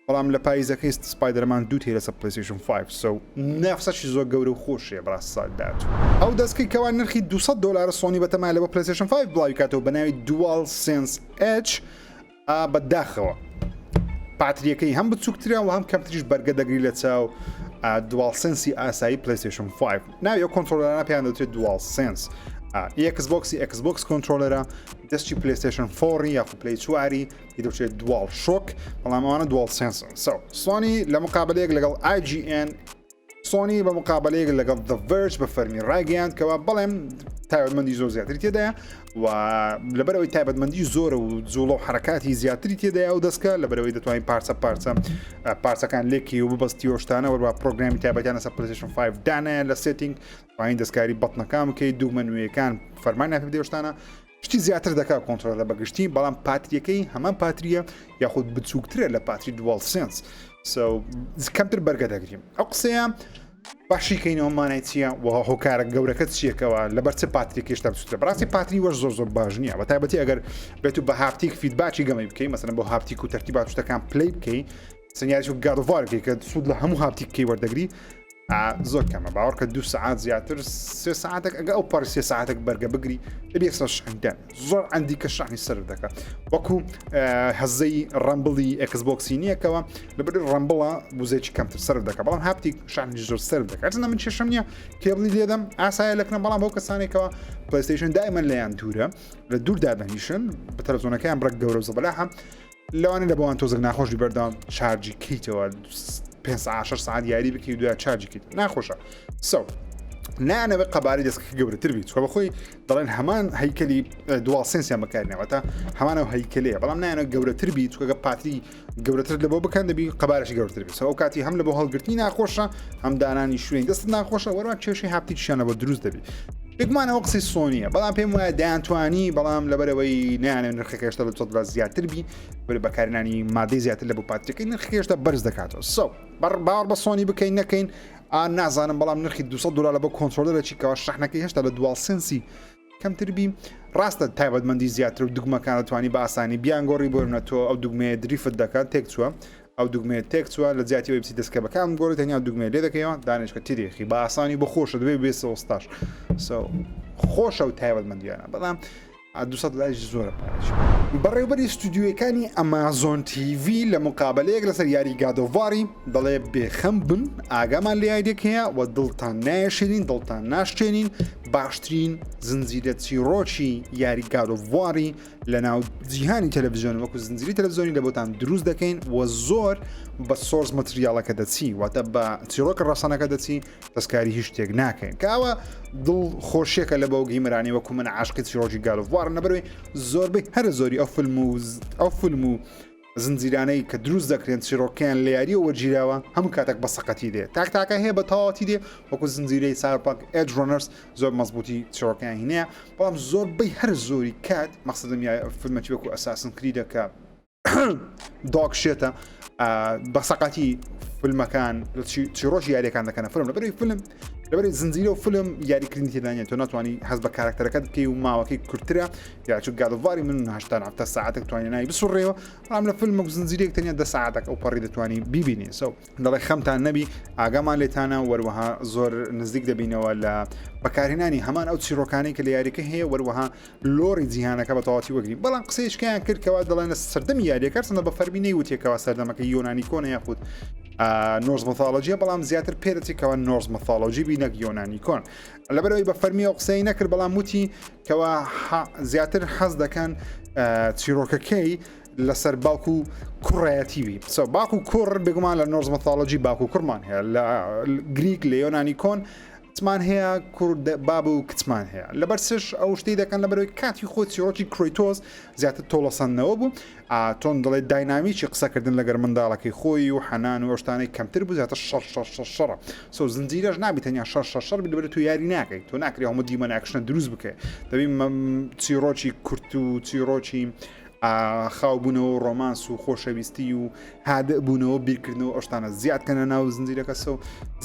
A: بەڵام لە پاییزەکەی Spider-Man دوو تێ لەسەر PlayStation 5 so نەفسەشی زۆر گەورە و خۆشیە بەڕاست ساڵ داهاتوو. ئەو دەستکەی کەوا نرخی 200 دۆلارە سۆنی بەتەمایە لە بۆ PlayStation 5 بڵاوی کاتەوە بە ناوی DualSense Edge ئا بە داخەوە پاتریەکەی هەم بچووکترە و هەم کەمتریش بەرگە دەگری لە چاو DualSense ی ئاسایی PlayStation 5 ناوی ئەو controller انە پێیان دەوترێت DualSense Xbox ی Xbox controller ە دەستی PlayStation 4 یاخو Play چواری دەوترێت DualShock بەڵام ئەوانە DualSense ن so سۆنی لە مقابلەیەک لەگەڵ IGN سۆنی بە مقابلەیەک لەگەڵ The Verge بە فەرمی ڕایگەیاند کەوا بەڵێم تایبەتمەندی زۆر زیاتری تێدایە و لەبەرەوەی تایبەتمەندی زۆرە و جوڵە و حرەکاتی زیاتری تێدایە و دەستکە لەبەرەوەی دەتوانین پارچە پارچە پارچەکان لێکی و ببەستی و شتانە وەروا پرۆگرامی تایبەتیان لەسەر PlayStation 5 دانایە لە setting توانین دەستکاری button ەکان بکەیت دوگمە نوێیەکان فەرمان ناپێ بدەی شتانە شتی زیاتر دەکات controller ە بەگشتی بەڵام پاتریەکەی هەمان پاتریە یاخود بچووکترە لە پاتری DualSense کەمتر بەرگە دەگریم ئەو قسەیە باشی کەینەوە مانای چییە و هۆکارە گەورەکە چیەکەوە لەبەر چ پاتریکێشتا بچووکترە بەڕاستی پاتری وەش زۆر زۆر باش نییە بە تایبەتی ئەگەر بێت و بە haptic feedback ی گەمەی بکەی مەسەن بۆ haptic و تەرتیبات شتەکان play بکەی سنیاریش و God of War بکەی کە سوود لە هەموو haptic کەی وەردەگری زۆر کەمە باوەڕکە دو سعات زیاتر سێ ساعتێک ئەگە ئەو پەڕی سێ ساعتێک بەرگە بگری دەبێ سەر شحندان زۆر ئەندی کە شەحنی سەر دەکات وەکو هەزەی Rumble ی Xbox ی نییەکەوە لەبەر Rumble ە وزەیەکی کەمتر سەر دەکات بەڵام haptic شەحنی زۆر سەر دەکات چەندە من کێشەم نییە کێبڵی لێدەم ئاسایە لەکنە بەڵام بەو کەسانێکەوە PlayStation دائما لەیان دوورە لە دوور دادەنیشن بە تەلەڤزیۆنەکەیان بڕێک گەورە و زەبەلاحە لەوانە لە بۆوان تۆزێک ناخۆشی بەردەوام charge ی کەیتەوە 5 ساعت 6 ساعت یاری بکەی دوای charge ی کەیت ناخۆشە so نانەوێت قەبارەی دەستەکە گەورەتر بیت چونکە بەخۆی دەڵێن هەمان هەیکەلی DualSense یان بەکارنەوەتە هەمانەوە هەیکەلەیە بەڵام نایانەوە گەورەتر بیت چونکە پاتری گەورەتر لە بۆ بکەن دەبی قەبارەشی گەورەتر بێت ئەو کاتی هەم لە بۆ هەڵگرتنی ناخۆشە هەم دانانی شوێن دەست ناخۆشە وەروە کێشەی haptic یشیان لە بۆ دروست دەبی بێگومان ئەوە قسەی سۆنیە بەڵام پێم وایە دەیانتوانی بەڵام لەبەرەوەی نیانە نرخەکە هێشتا لە دلار زیاتر بی بەر بەکارهێنانی مادەی زیاتر لە بۆ پاتریەکەی نرخەکە هێشتا بەرز دەکاتەوە so بەڕ باوەڕ بە سۆنی بکەین نەکەین ئا نازانم بەڵام نرخی 200 دلار لە بۆ controller ێکی کەوا شەحنەکەی هێشتا لە DualSense ی کەمتر بی ڕاستە تایبەتمەندی زیاتر و دوگمەکان دەتوانی بە ئاسانی بیانگۆڕی بۆ نمونە تۆ ئەو دوگمەیە drift دەکات تێک چووە ئەو دوگمەیە تێک چووە لە جیاتی ئەوەی بچی دەستکە بەکام گۆڕی تەنیا دوگمەیە لێ دەکەیەوە دانیشکە تیرێخی بە ئاسانی بۆ خۆشە دەبێ بێ سەوستاش so خۆشە و تایبەتمەندیانە بەڵام 200 دلاریش زۆرە پارەش. بەڕێوبەری ستودیۆیەکانی Amazon TV لە مقابەلەیەک لەسەر یاری God of War ی دەڵێ بێخەم بن ئاگامان لە یاریەک هەیە و دڵتان نایەشێنین دڵتان ناشکێنین باشترین زنجیرە چیڕۆکی یاری God of War ی لە ناو جیهانی تەلەڤزیۆن وەکو زنجیری تەلەڤزیۆنی لە بۆتان دروست دەکەین و زۆر بە source material ەکە دەچی واتە بە چیرۆکە ڕەسەنەکە دەچی دەستکاری هیچ شتێک ناکەین کاوە دڵ خۆشیەکە لە بەو gamer انی وەکو من عاشقی چیرۆکی God of War ن لەبەرەوەی زۆربەی هەرە زۆری ئەو فیلم و ئەو فیلم و زنجیرانەی کە دروست دەکرێن چیرۆکیان لە یاریەوە وەرگیراوە هەموو کاتێک بە سەقەتی دێ تاک تاکە هەیە بە تەواوەتی دێ وەکو زنجیرەی Cyberpunk Edgerunners زۆر مەزبوطی چیرۆکیان هینەیە بەڵام زۆربەی هەر زۆری کات مەقسەدم یا فیلمەکی وەکو Assassin's Creed ە کە dog shit ە بە سەقەتی فیلمەکان چیرۆکی یاریەکان دەکەنە فیلم لەبەرەوەی فیلم لەبەر زنجیرە و فلم یاریکردنی تێدا نیە تۆ ناتوانانی حەز بە کارکتەرەکەت بکەی و ماوەکەی کورتترە یاچ God of War ی من هەشتا هەفتا ساعتێک توانی ناوی بسوڕێەوە بەڵام لە فیلم و زنجیرێک تەنیا دە ساعتێک ئەو پەڕی دەتوانی بیبینی so دەڵێ خەمتان نەبی ئاگامان لێتانە وەروەها زۆر نزیک دەبینەوە لە بەکارهێنانی هەمان ئەو چیرۆکانەی کە لە یاریەکە هەیە وەروەها lore ی جیهانەکە بە تەواتی وەگرین بەڵام قسەیشکیان کرد کەوا دەڵێن لە سەردەمی یاریەکە سندە بە فەرمی نەیوتێکەوە سەردەمەکە یۆنانی کۆنە یاخود Norse mythology یە بەڵام زیاتر پێدەچێت کەوا Norse mythology بی نەک یۆنانی کۆن لەبەرەوەی بە فەرمی ئەو قسەی نەکرد بەڵام وتی کەوا زیاتر حەز دەکەن چیرۆکەکەی لەسەر باوک و کوڕایەتی بی so باوک و کوڕ بێگومان لە Norse mythology باوک و کوڕمان هەیە لە گریک لە یۆنانی کۆن کچمان هەیە کوڕ باب و کچمان هەیە لەبەر سش ئەو شتەی دەکەن لەبەرەوەی کاتی خۆ چیرۆکی کرۆیتۆس زیاتر تۆڵەسەندنەوە بوو ئاتۆن دەڵێ dynamic ی قسەکردن لەگەر منداڵەکەی خۆی و حەنان و ئەوشتانەی کەمتر بوو زیاتر شەڕ شەڕ شەڕ شەڕە so زنجیرەش نابی تەنیا شەڕ شەڕ شەڕ بی لەبەر تۆ یاری ناکەی تۆ ناکرێ هەموو دیمەن action ە دروست بکەی دەبی چیرۆکی کورت و چیرۆکی خاوبوونەوە و ڕۆمانس و خۆشەویستی و هادئ بوونەوە بیرکردنەوە ئەو شتانە زیاد کەنە ناو زنجیرەکە so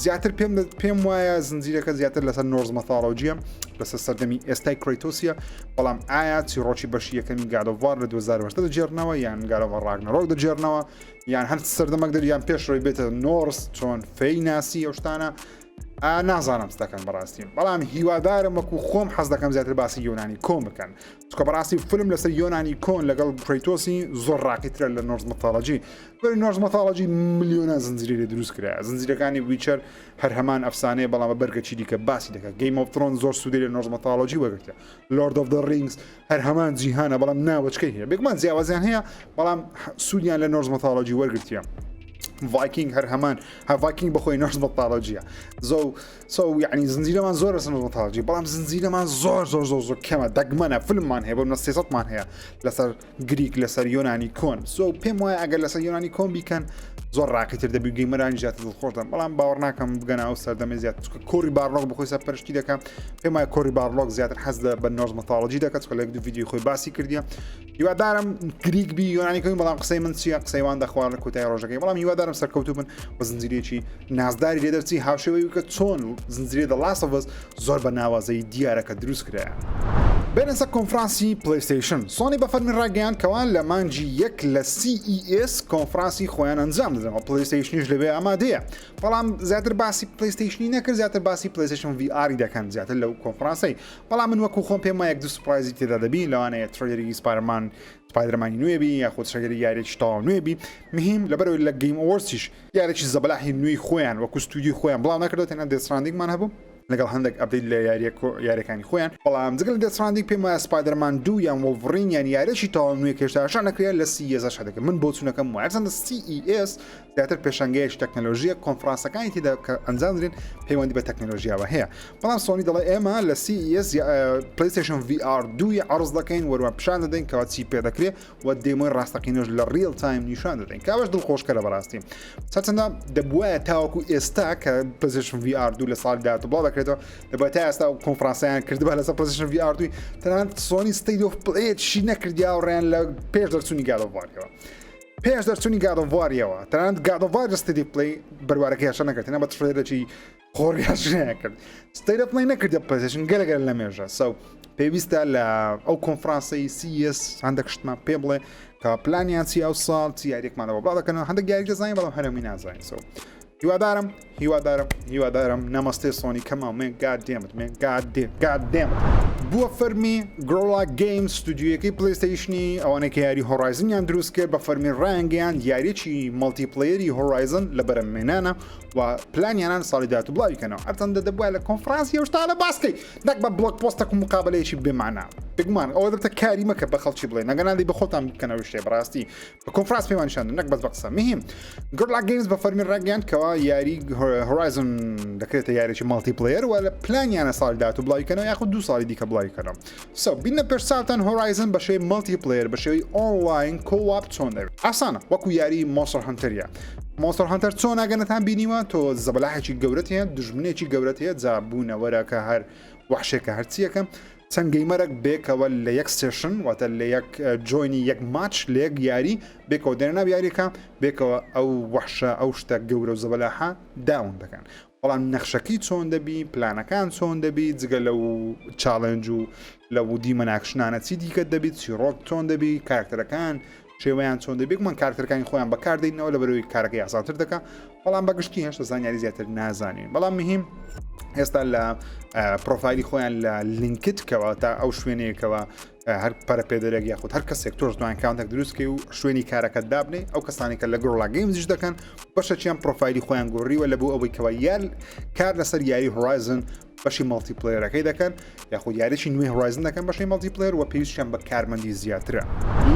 A: زیاتر پێم پێم وایە زنجیرەکە زیاتر لەسەر Norse mythology یە لەسەر سەردەمی ئێستای کرەیتۆسیە بەڵام ئایا چیڕۆکی بەشی یەکەمی God of War لە 2010 دەگێڕنەوە یان God of War Ragnarok دەگێڕنەوە یان هەر سەردەمەک دەر یان پێش ڕۆی بێتە Norse چۆن فەی ناسی ئەو شتانە نازانم دەکەن بەڕاستی بەڵام هیوادارم وەکو خۆم حەز دەکەم زیاتر باسی یۆنانی کۆن بکەن چونکە بەڕاستی فیلم لەسەر یۆنانی کۆن لەگەڵ کرەیتۆسی زۆر ڕاقیترە لە Norse mythology بەری Norse mythology ملیۆنان زنجیرەی لێ دروست کرا زنجیرەکانی Witcher هەر هەمان ئەفسانەیە بەڵام بە بەرگەکی دیکە باسی دەکات Game of Thrones زۆر سوودی لە Norse mythology وەرگرتە Lord of the Rings هەر هەمان جیهانە بەڵام ناوەچکەی هەیە بێگومان جیاوازیان هەیە بەڵام سوودیان لە Norse mythology وەرگرتیە ڤایکینگ هەر هەمان هە ڤایکینگ بەخۆی Norse mythology یە زۆ so یعنی زنجیرەمان زۆر لەسەر mythology بەڵام زنجیرەمان زۆر زۆر زۆر زۆر کەمە دەگمەنە فیلممان هەیە بۆ منە سێسەدمان هەیە لەسەر گریک لەسەر یۆنانی کۆن so پێم وایە ئەگەر لەسەر یۆنانی کۆن بیکەن زۆر ڕاقیتر دەبی gamer انی زیاتر دڵخۆش دەن بەڵام باوەڕ ناکەم بگەنە ئەو سەردەمە زیاتر چونکە کۆری بارلۆگ بەخۆی سەرپەرشتی دەکەم پێم وایە کۆری بارلۆگ زیاتر حەز لە بە Norse mythology دەکات چونکە لە یەک دوو ڤیدیۆی خۆی باسی کردیە هیوادارم گریک بی یۆنانی کەوین بەڵام قسەی من چییە قسەی وان دەخوار لە کۆتای ڕۆژەکەی بەڵام هیوادارم سەرکەوتوو بن و زنجیرێکی نازداری لێ دەرچی هاوشێوەی کە چۆن زنجیرەی The Last of Us زۆر بە ناوازەی دیارە کە دروست کرایە. بێنە سەر کۆنفرانسی پلەیستەیشن سۆنی بە فەرمی ڕاگەیاند کەوا لە مانگی یەک لە CES کۆنفرانسی خۆیان ئەنجام دەدەن و پلەیستەیشنیش لەوێ ئامادەیە بەڵام زیاتر باسی پلەیستەیشنی نەکرد زیاتر باسی پلەیستەیشن VR ی دەکەن زیاتر لەو کۆنفرانسەی بەڵام من وەکو خۆم پێم وایە یەک دوو surprise ی تێدا دەبی لەوانەیە trailer ی Spider-Man Spider-Man ی نوێ بی یاخود trailer ی یاریێکی تەواو نوێ بی مهم لەبەرەوەی لە Game Awards یش یاریێکی زەبەلاحی نوێی خۆیان وەکو ستودیۆی خۆیان بڵاو نەکردەوە تەنها Death Stranding مان هەبوو لەگەڵ هەندێک update لە یاریەکانی خۆیان بەڵام جگە لە Death Stranding پێم وایە Spider-Man دوو یان Wolverine یان یاریێکی تەواو نوێ کە هێشتا نەکرێت لە CES دەکەن من بۆچوونەکەم وایە هەرچەندە CES زیاتر پێشانگەیەکی تەکنەلۆژیە کۆنفرانسەکانی تێدا کە ئەنجام درێن پەیوەندی بە تەکنەلۆژیاوە هەیە بەڵام سۆنی دەڵێ ئێمە لە CES PlayStation VR دووی عرض دەکەین وەروە پیشان دەدەین کەوا چی پێ دەکرێت و demo ی ڕاستەقینەش لە real time نیشان دەدەین کاوەش دڵخۆشکەرە بەڕاستی چەندە دەبواە تاوەکو ئێستا کە PlayStation VR دوو لە ساڵی داهاتوو بڵاو دەکرێتەوە دەبێت تا ئێستا کۆنفرانسیان کردبا لەسەر PlayStation VR دووی تەنانەت سۆنی State of Play شی نەکردیا و ڕێیان لە پێش دەرچوونی God of War یەوە پێش دەرچوونی God of War یەوە تەنانەت God of War لە State of Play بەروارەکەی هێشتا نەکرد تەنها بە trailer ێکی خۆڕیاش نەکرد State of Play نەکردە PlayStation گەلە گەلە لە مێژە so پێویستە لە ئەو کۆنفرانسەی CES هەندێک شتمان پێ بڵێ کە پلانیان چی ئەو ساڵ چی یاریێکمانەوە بڵاو دەکەنەوە هەندێک یاری دەزانین بەڵام هەرەمی نازانین so هیوادارم هیوادارم هیوادارم نەمەستێ سۆنی come on man god damn it man god damn god damn it بووە فەرمی Guerrilla Games ستودیۆیەکەی PlayStation ی ئەوانەی کە یاری Horizon یان دروست کرد بە فەرمی ڕایانگەیاند یاریی multiplayer ی Horizon لە بەرەمێنانە و پلانیانان ساڵی داهاتوو بڵاوی کەنەوە هەرچەندە دەبووە لە کۆنفرانسی ئەو شتانە باسکەی نەک بە blog post ێک و مقابلەیەکی بێمانا بێگومان ئەوە دەبتە کاری مەکە بە خەڵکی بڵێ نەگەنادی بە خۆتان بکەنەوە شتێ بەڕاستی بە کۆنفرانس پێمان نیشان نەک بەس بە قسە مهم Guerrilla Games بە فەرمی ڕاگەیاند کەوا یاری Horizon دەکرێتە یاریی multiplayer و لە پلانیانە ساڵی داهاتوو بڵاوی کەنەوە یاخود دوو ساڵی دیکە بڵاوی کەنەوە so بینە پێش چاوتان Horizon بە شێوەی multiplayer بە شێوەی online co-op چۆن دەبێت ئاسانە وەکو یاری Monster Hunter ە Monster Hunter چۆن ئەگەنەتان بینیوە تۆ زەبەلاحێکی گەورەت هەیە دژمنێکی گەورەت هەیە جا بوونەوەرە کە هەر وەحشێکە هەرچیەکە چەند gamer ێک بێکەوە لە یەک session واتە لە یەک join ی یەک ماچ لە یەک یاری بێکەوە دێنە ناو یاریەکە بێکەوە ئەو وەحشە ئەو شتە گەورە و زەبەلاحە down دەکەن. بەڵام نەخشەکەی چۆن دەبی، پلانەکان چۆن دەبی، جگە لەو challenge و لەو دیمەن ئاکشنانە چی دیکە دەبی، چیڕۆک چۆن دەبی، کارکتەرەکان شێوەیان چۆن دەبی، بێگومان کارکتەرەکانی خۆیان بەکاردێنەوە لەبەرەوەی کارەکەی ئاسانتر دەکا، بەڵام بەگشتی هێشتا زانیاری زیاتر نازانین. بەڵام مهم ئێستا لە پرۆفایلی خۆیان لە LinkedIn کەوە تا ئەو شوێنەیەکەوە هەر پەرەپێدەرێک یاخود هەر کەسێک تۆش دوان account ێک دروستکەی و شوێنی کارەکەت دابنێ ئەو کەسانی کە لە Guerrilla Games یش دەکەن بەشەکیان پرۆفایلی خۆیان گۆڕیوە لە بۆ ئەوەی کەەوە یار کار لەسەر یاری Horizon بەشی multiplayer ەکەی دەکەن یاخود یاریی نوێی Horizon دەکەن بەشی multiplayer و پێویستیان بە کارمەندی زیاترە.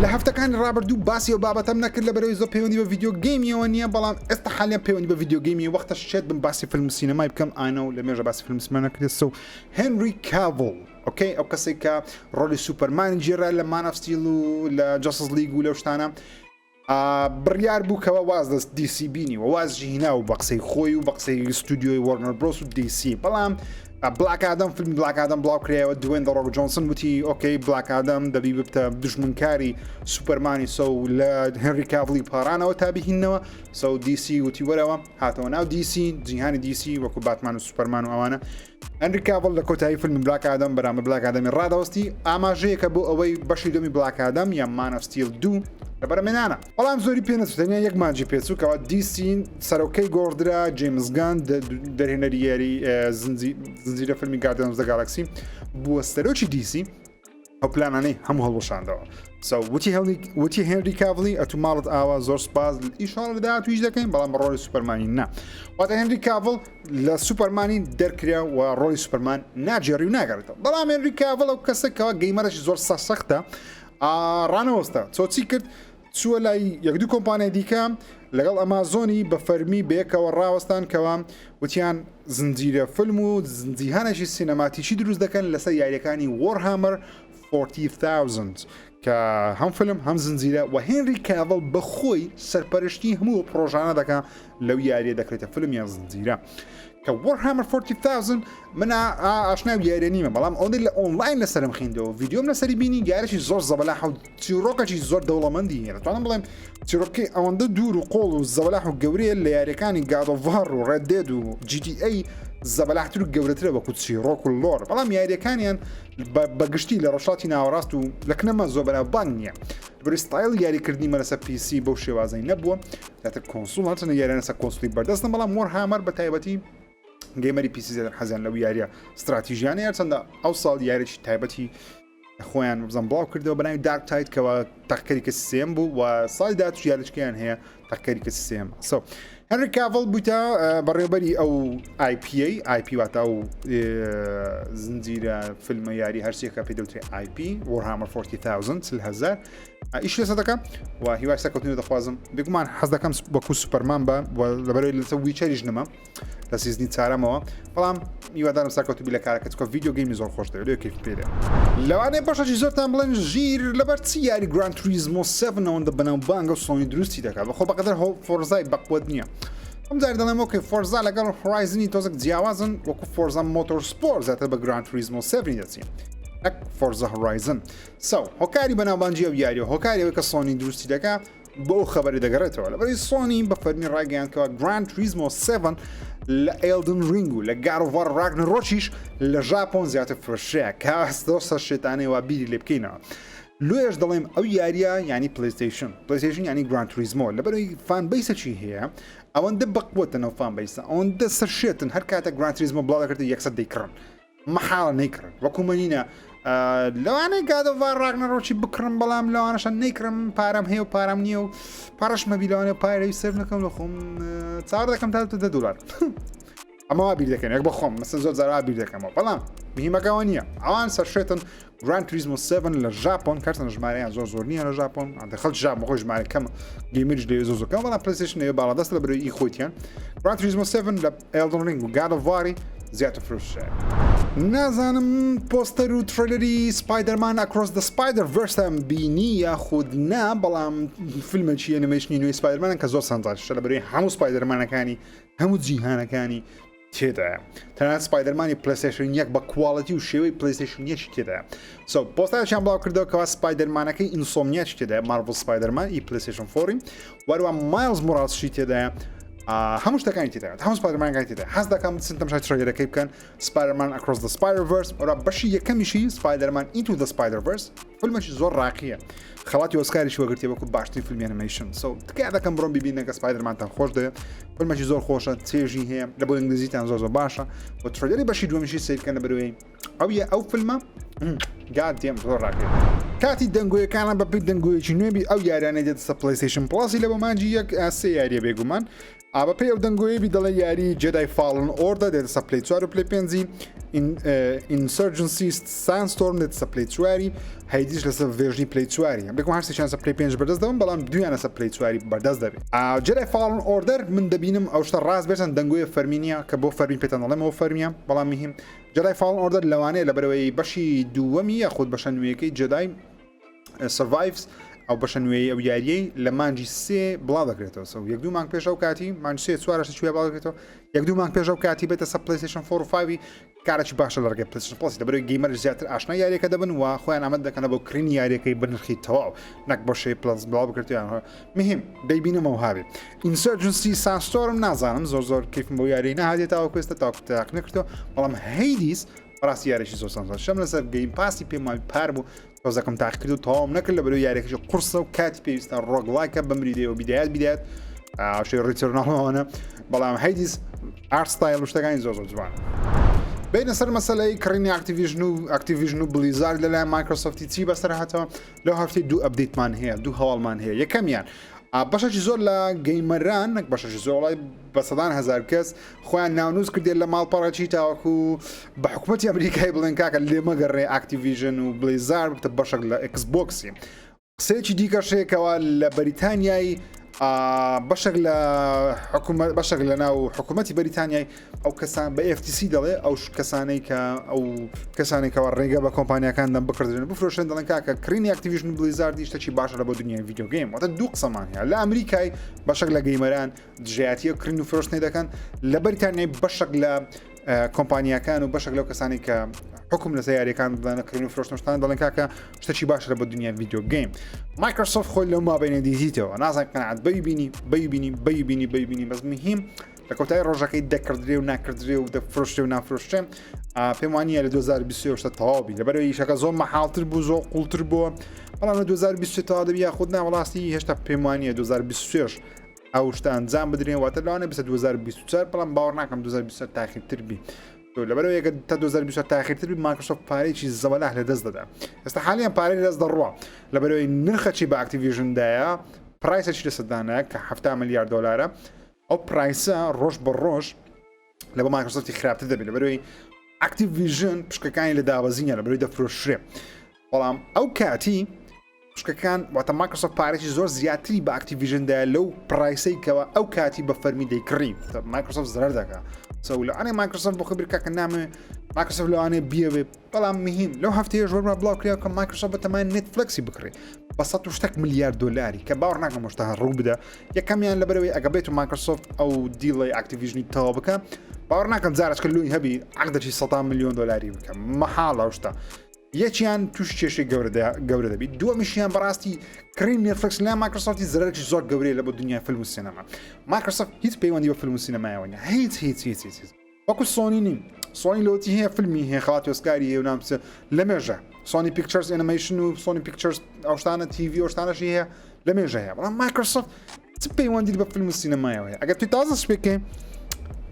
A: لە هەفتەکانی ڕابردوو باسی ئەو بابەتەم نەکرد لەبەرئەوەی زۆر پەیوەندی بە video game یەوە نییە بەڵام ئێستا حالیان پەیوەندی بە video game ی وەختە شێت بم باسی فیلم سینەمای بکەم ئانە و لە مێژە باسی فیلم سینەما نەکرێت so هێنری کاڤڵ okay ئەو کەسێک کە ڕۆلی سوپەرمانی گێرا لە Man of Steel و لە Justice League و لەو شتانە بڕیار بوو کەوا واز لە DC بینی و وازی هینا و بە قسەی خۆی و بە قسەی ستودیۆی Warner Bros و DC بەڵام Black Adam فیلمی Black Adam بڵاو کرایەوە دوێن The Rock جۆنسن وتی okay Black Adam دەبی ببتە دژمنکاری سوپەرمانی so لە هێنری کاڤڵی پارانەوە تا بهینەوە so DC وتی وەرەوە هاتەوە ناو DC جیهانی DC وەکو باتمان و سوپەرمان و ئەوانە هێنری کاڤڵ لە کۆتایی فیلمی Black Adam بەرامبەر Black Adam ی ڕادەوەستی، ئاماژەیەکە بۆ ئەوەی بەشی دووەمی Black Adam یان Man of Steel 2 لە بەرهەمهێنانە. بەڵام زۆری پێ نەچوو، تەنیا یەک مانگی پێچوو کەوا DC سەرۆکەی گۆڕدرا، جەیمس گان دەرهێنەری یاری زنجیرە فیلمی Guardians of the Galaxy بووە سەرۆکی DC. ئەو پلانانەی هەموو هەڵوەشاندەوە so وتی هێنری وتی هێنری کاڤڵی ئەتو ماڵت ئاوا زۆر سپاس ئیشاڵ لە داهاتوویش دەکەین بەڵام بە ڕۆڵی سوپەرمانی نا واتە هێنری کاڤڵ لە سوپەرمانی دەرکرا و ڕۆڵی سوپەرمان ناگێڕی و ناگەڕێتەوە بەڵام هێنری کاڤڵ ئەو کەسە کەوا gamer ەشی زۆر سەرسەختە ڕانەوەستا چۆ چی کرد چووە لای یەک دوو کۆمپانیای دیکە لەگەڵ ئەمازۆنی بە فەرمی بەیەکەوە ڕاوەستان کەوا وتیان زنجیرە فیلم و جیهانێکی سینەماتیکی دروست دەکەن لەسەر یاریەکانی Warhammer 40,000 کە هەم فیلم هەم زنجیرە و هێنری کاڤڵ بەخۆی سەرپەرشتی هەموو پرۆژانە دەکا لەو یاریە دەکرێتە فیلم یان زنجیرە کە Warhammer 40,000 من ئاشنای یاریە نیمە بەڵام ئەوەندەی لە ئۆنلاین لەسەرم خیندەوە ڤیدیۆم لەسەری بینی یاریی زۆر زەبەلاح و چیرۆکەکی زۆر دەوڵەمەندی هەیە دەتوانم بڵێم چیرۆکەکەی ئەوەندە دوور و قۆڵ و زەبەلاح و گەورەیە لە یاریەکانی God of War و Red Dead و GTA زەبەلاحتر و گەورەترە وەکو چیرۆک و lore بەڵام یاریەکانیان بەگشتی لە ڕۆژهەڵاتی ناوەڕاست و لە کنەمە زۆر بەناوبانگ نییە بەری ستایل یاریکردنی مە لەسەر PC بەو شێوازەی نەبووە زیاتر console هەرچەندە یاریان لەسەر console ی بەردەستن بەڵام Warhammer بە تایبەتی gamer ی PC زیاتر حەزیان لەو یاریە ستراتیژیانە هەرچەندە ئەو ساڵ یاریی تایبەتی خۆیان بزان بڵاو کردەوە بەناوی Darktide کەەوە تەقکەری کەسی سێم بوو و ساڵی داهاتوو یاریچکەیان هەیە تەقکەری کەسی سێم so هێنری کاڤڵ بوویتە بەڕێوبەری ئەو IP IP واتە ئەو زنجیرە فیلمە یاری هەرچیەکە پێ دەوترێ IP Warhammer 40,000 هزار ئیش لەسەر دەکەم و هیوای سەرکەوتنی دەخوازم بێگومان حەز دەکەم وەکو سوپەرمان بە لەبەرەوەی لەسەر Witcher یش نەما لە season ی چارەمەوە بەڵام هیوادارم سەرکەوتوبی لە کارەکە چکە video game ی زۆر خۆش دەوێت لێ کەیف پێ دێ لەوانەیە بەشێکی زۆرتان بڵێن ژیر لەبەر چی یاری Gran Turismo 7 ئەوەندە بەناوبانگە و سۆنی دروستی دەکات بەخۆ بەقەدەر هۆ Forza ی بەقوەت نییە ئەم جار دەڵێم okay Forza لەگەڵ Horizon ی تۆزێک جیاوازن وەکو Forza Motorsport زیاتر بە Gran Turismo 7 دەچین نەک Forza Horizon so هۆکاری بەناوبانگی ئەو یاریە هۆکاری ئەوەی کە سۆنی دروستی دەکا بۆ ئەو خەبەری دەگەڕێتەوە لەبەری سۆنی بە فەرمی ڕایگەیاند کەوا Gran Turismo 7 لە Elden Ring و لە God of War Ragnarok یش لە ژاپۆن زیاتر فرۆشرا کە زۆر سەر شێتانەی وا بیری لێ بکەینەوە لۆیەش دەڵێم ئەو یاریە ینی PlayStation PlayStation ینی Gran Turismo لەبەرەوەی fan base ەکی هەیە ئەوەندە بەقوەتەنەوە fan base ە ئەوەندە سەر شێتن هەر کاتە Gran Turismo بڵاو دەکرێت یەکسەر دەیکڕن مەحاڵە نەیکڕن وەکو منینە لەوانەیە God of War Ragnarok ی بکڕم بەڵام لەوانەشە نەیکڕم پارەم هەیە و پارەم نییە و پارەش مەبی لەوانەیە پارەی save نەکەم لە خۆم چاوەڕ دەکەم تا دە دلار ئەمە وا بیر دەکەن یەک بە خۆم مەسە زۆر جارا بیر دەکەمەوە بەڵام مهمەکەەوە نییە ئەوان سەرشێتن Gran Turismo 7 لە ژاپۆن کەرتن ژمارەیان زۆر زۆر نییە لە ژاپۆن خەڵک ژاپۆن خۆی ژمارە کەم gamer ش لێ زۆر زۆر کەم بەڵام PlayStation لەوێ باڵادەست لە بەرەی خۆیتیان Gran Turismo 7 لە Elden Ring و God of War ی زیاتر فرۆشرایە. نازانم پۆستەر و trailer ی Spider-Man Across the Spider-Verse م بینی یاخود نا بەڵام فیلمێکی ئەنیمەیشنی نوێی سپایدەرمانە کە زۆر سەنجڕاکێشە لە بەرەی هەموو سپایدەرمانەکانی هەموو جیهانەکانی تێدایە تەنانەت سپایدەرمانی PlayStation یەک بە quality و شێوەی PlayStation یەکی تێدایە so پۆستەرێکیان بڵاو کردەوە کەوا سپایدەرمانەکەی Insomniac تێدایە Marvel Spider-Man ی PlayStation four ی وەروە مایلز مۆرالسشی تێدایە. هەموو شتەکانی تێدا هەموو سپایدەرمانەکانی تێدا حەز دەکەم بچن تەماشای trailer ەکەی بکەن Spider-Man Across the Spider-Verse ئەوە بەشی یەکەمیشی Spider-Man Into the Spider-Verse فیلمێکی زۆر ڕاقیە خەڵاتی ئۆسکاریش وەگرتیە وەکو باشترین فیلمی animation so تکایە دەکەم بڕۆن ببینن کە سپایدەرمانتان خۆش دەوێت فیلمێکی زۆر خۆشە چێژی هەیە لە بۆ ئینگلیزیتان زۆر زۆر باشە و trailer ی بەشی دووەمیشی سەیر بکەن لە بەرەوەی ئەو یە ئەو فیلمە God damn زۆر ڕاقیە کاتی دەنگۆیەکانە بە پێی دەنگۆیەکی نوێبی ئەو یاریانەی دێتە سەر PlayStation Plus ی لە بۆ مانگی یەک سێ یاریە بێگومان ئا بەپێی ئەو دەنگۆیە بی دەڵێ یاری Jedi Fallen Order دێتە سەر Play چوار و Play پێنجی Insurgency Sandstorm دێتە سەر Play چواری Hades یش لەسەر version ی Play چواری بێکم هەرسێکیان سەر Play پێنج بەردەست دەبن بەڵام دویان لەسەر Play چواری بەردەست دەبێت Jedi Fallen Order من دەبینم ئەو شتە ڕاست بێتن دەنگۆیە فەرمی نییە کە بۆ فەرمی پێتان دەڵێمەوە فەرمیە بەڵام مهم Jedi Fallen Order لەوانەیە لەبەرەوەی بەشی دووەمی یاخود بەشە نوێیەکەی Jedi Survives ئەو بەشە نوێی ئەو یاریەی لە مانجی سێ بڵاو دەکرێتەوە so یەک دوو مانگ پێش ئەو کاتی مانج سێ چوارش چوێ بڵاو دەکرێتەوە یەک دوو مانگ پێش ئەو کاتی بێتە سە PlayStation 4 و 5 کارێکی باشە لە ڕێگەی PlayStation Plus لەبەرەوەی gamer زیاتر ئاشنا یاریەکە دەبن و خۆیان ئامادە دەکەنە بۆ کڕینی یاریەکەی بە نرخی تەواو نەک بۆ شەی Plus بڵاو بکرێتیان مهم دەیبینمەوە هاوێ Insurgency Sandstorm نازانم زۆر زۆر کەیفم بۆ یاری نەهاتێ تاوەکو ئێستا تاوەکو تاق نەکردەوە بەڵام Hades بەڕاستی یاریی زۆر سانسان شەم لەسەر Game Pass ی پێم وای پار بوو تۆزەکەم تاقی کرد و تەواوم نەکرد لە بەرەو یاریەکەشی قورسە و کاتی پێویستە roguelike ە بەمری دێ و بیدایەت بیدایەت شێ Returnal ەوەنە بەڵام Hades art style و شتەکانی زۆر زۆر جوانە بینە سەر مەسلەی کڕینی Activision و Activision و Blizzard لەلایەن Microsoft ی چی بەسەر هاتەوە لەو هەفتەی دوو update مان هەیە دوو هەواڵمان هەیە یەکەمیان بەشێکی زۆر لە gamer ان نەک بەشێکی زۆر وڵای بە سەدان هەزار کەس خۆیان ناونووس کردێت لە ماڵپەڕەکی تاوەکو بە حکوومەتی ئەمریکای بڵێن کاکە لێ مەگەڕێ Activision و Blizzard بتە بەشێک لە Xbox ی قسەیەکی دیکەشێکەوە لە بەریتانیای بەشێک لە حکوومەت بەشێک لە ناو حکوومەتی بەریتانیای ئەو کەسان بە FTC دەڵێ ئەو کەسانەی کە ئەو کەسانێکەوە ڕێگە بە کۆمپانیەکان دەم بکردن بفرۆشن دەڵێن کاکە کڕینی Activision Blizzard ی شتێکی باشە لە بۆ دنیای video game واتە دوو قسەمان هەیە لە ئەمریکای بەشێک لە gamer ان دژایەتیە کڕین و فرۆشتنی دەکەن لە بەریتانیای بەشێک لە کۆمپانیاکان و بەشێک لەو کەسانی کە حکوم لەسەر یاریەکان بدەنە کڕین و فرۆشتنشتان دەڵێن کاکە شتێکی باشە لە بۆ دنیای video game Microsoft خۆی لەو مابینە دیزیتەوە نازان قەناعەت بەیبینی بەیبینی بەیبینی بەیبینی بەس مهم لە کۆتایی ڕۆژەکەی دەکڕدرێ و ناکردرێ و دەفرۆشرێ و نافرۆشرێ پێم وانە لە 2023 شتە تەواو بی لەبەرەوەی ئیشەکە زۆر مەحاڵتر بوو زۆر قوڵتر بووە بەڵام لە 2023 تەواو دەبی یاخود نا وەڵاستی هێشتا پێم وانە 2023 ئەو شتە ئەنجام بدرێن واتە لەوانە بسە 2024 بەڵام باوەڕ ناکەم 2024 تاخیرتر بی لەبەرەوە یەکە تا 2024 تاخیرتر بی Microsoft پارێکی زەبەلاح لە دەست دەدا ئێستا حالیان پارەی لەدەست دەڕوا لەبەرەوەی نرخەکی بە Activision دایە price ێکی لەسەردانە کە 70 ملیار دلارە ئەو price ە ڕۆژ بە ڕۆژ لە بۆ Microsoft ی خراپتر دەبێت لەبەرەوەی Activision پشکەکانی لە دابەزینە لە بەرەوەی دەفرۆشرێ بەڵام ئەو کاتی پشکەکان واتە Microsoft پارێکی زۆر زیاتری بە Activision دا لەو price ەی کەەوە ئەو کاتی بە فەرمی دەیکڕی Microsoft زەرەر دەکا so لەوانەیە Microsoft بۆ خبر کاکە نامێ Microsoft لەوانەیە بیەوێ بەڵام مهم لەو هەفتەیە ژۆرما بڵاو کرا کە Microsoft بەتەمای Netflix ی بکڕێ بە سە شتێک ملیار دلاری کە باوەڕ ناکەم شتە ڕوو بدە یەکەمیان لەبەرەوەی ئەگە بێت و Microsoft ئەو deal ی Activision ی تەواو بکە باوەڕ ناکەم جارچکە لۆی هەبی عقدەکی سەدا میلیۆن دلاری بکە مەحاڵە شتە یەکیان توش کێشەی گەورە دەبیت دووەمیشیان بەڕاستی کڕین Netflix لە Microsoft ی زەرەرێکی زۆر گەورەیە لە بۆ دنیای فیلم و سینەما Microsoft هیچ پەیوەندی بە فیلم و سینەمایەوە نیە هیچ هیچ هیچ هیچ هیچ وەکو سۆنی نین سۆنی لۆتی هەیە فیلمی هەیە خەڵاتی ئۆسکاری هەیە و نامسە لە مێژە Sony Pictures Animation و Sony Pictures ئەو شتانە TV ئەو شتانەشی هەیە لە مێژە هەیە بەڵام Microsoft چ پەیوەندی بە فیلم و سینەمایەوە هەیە ئەگەر توی تازە شپێکەی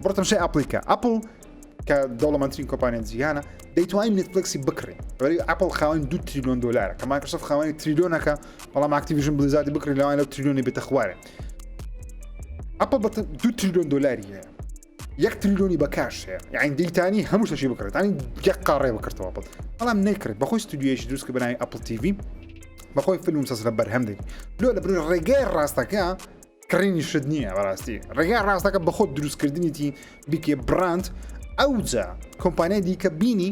A: بڕۆ تەمشای Apple ی کە Apple کە دەوڵەمەندترین کۆمپانیای جیهانە دەیتوانین Netflix ی بکڕین بەری Apple خاوەن دو تریلیۆن دلارە کە Microsoft خاوەنی تریلیۆنەکە بەڵام Activision Blizzard ی بکڕین لەوان لەو تریلیۆنی بێتە خوارێ Apple بە دو تریلیۆن دلاری هەیە یەک تریلیۆنی بە cash هەیە یعنی دەیتانی هەموو شتێکی بکڕێت ینی یەک قاڕێ بکردەوە بڵ بەڵام نەیکرێت بەخۆی ستودیۆیەکی دروست کە بەناوی Apple TV بەخۆی فیلم سەسرە بەرهەم دێت لۆ لە بری ڕێگەی ڕاستەکە کڕینی شت نییە بەڕاستی ڕێگای ڕاستەکە بەخۆت دروستکردنیتی بیکێ brand ئەوجا کۆمپانیای دیکە بینی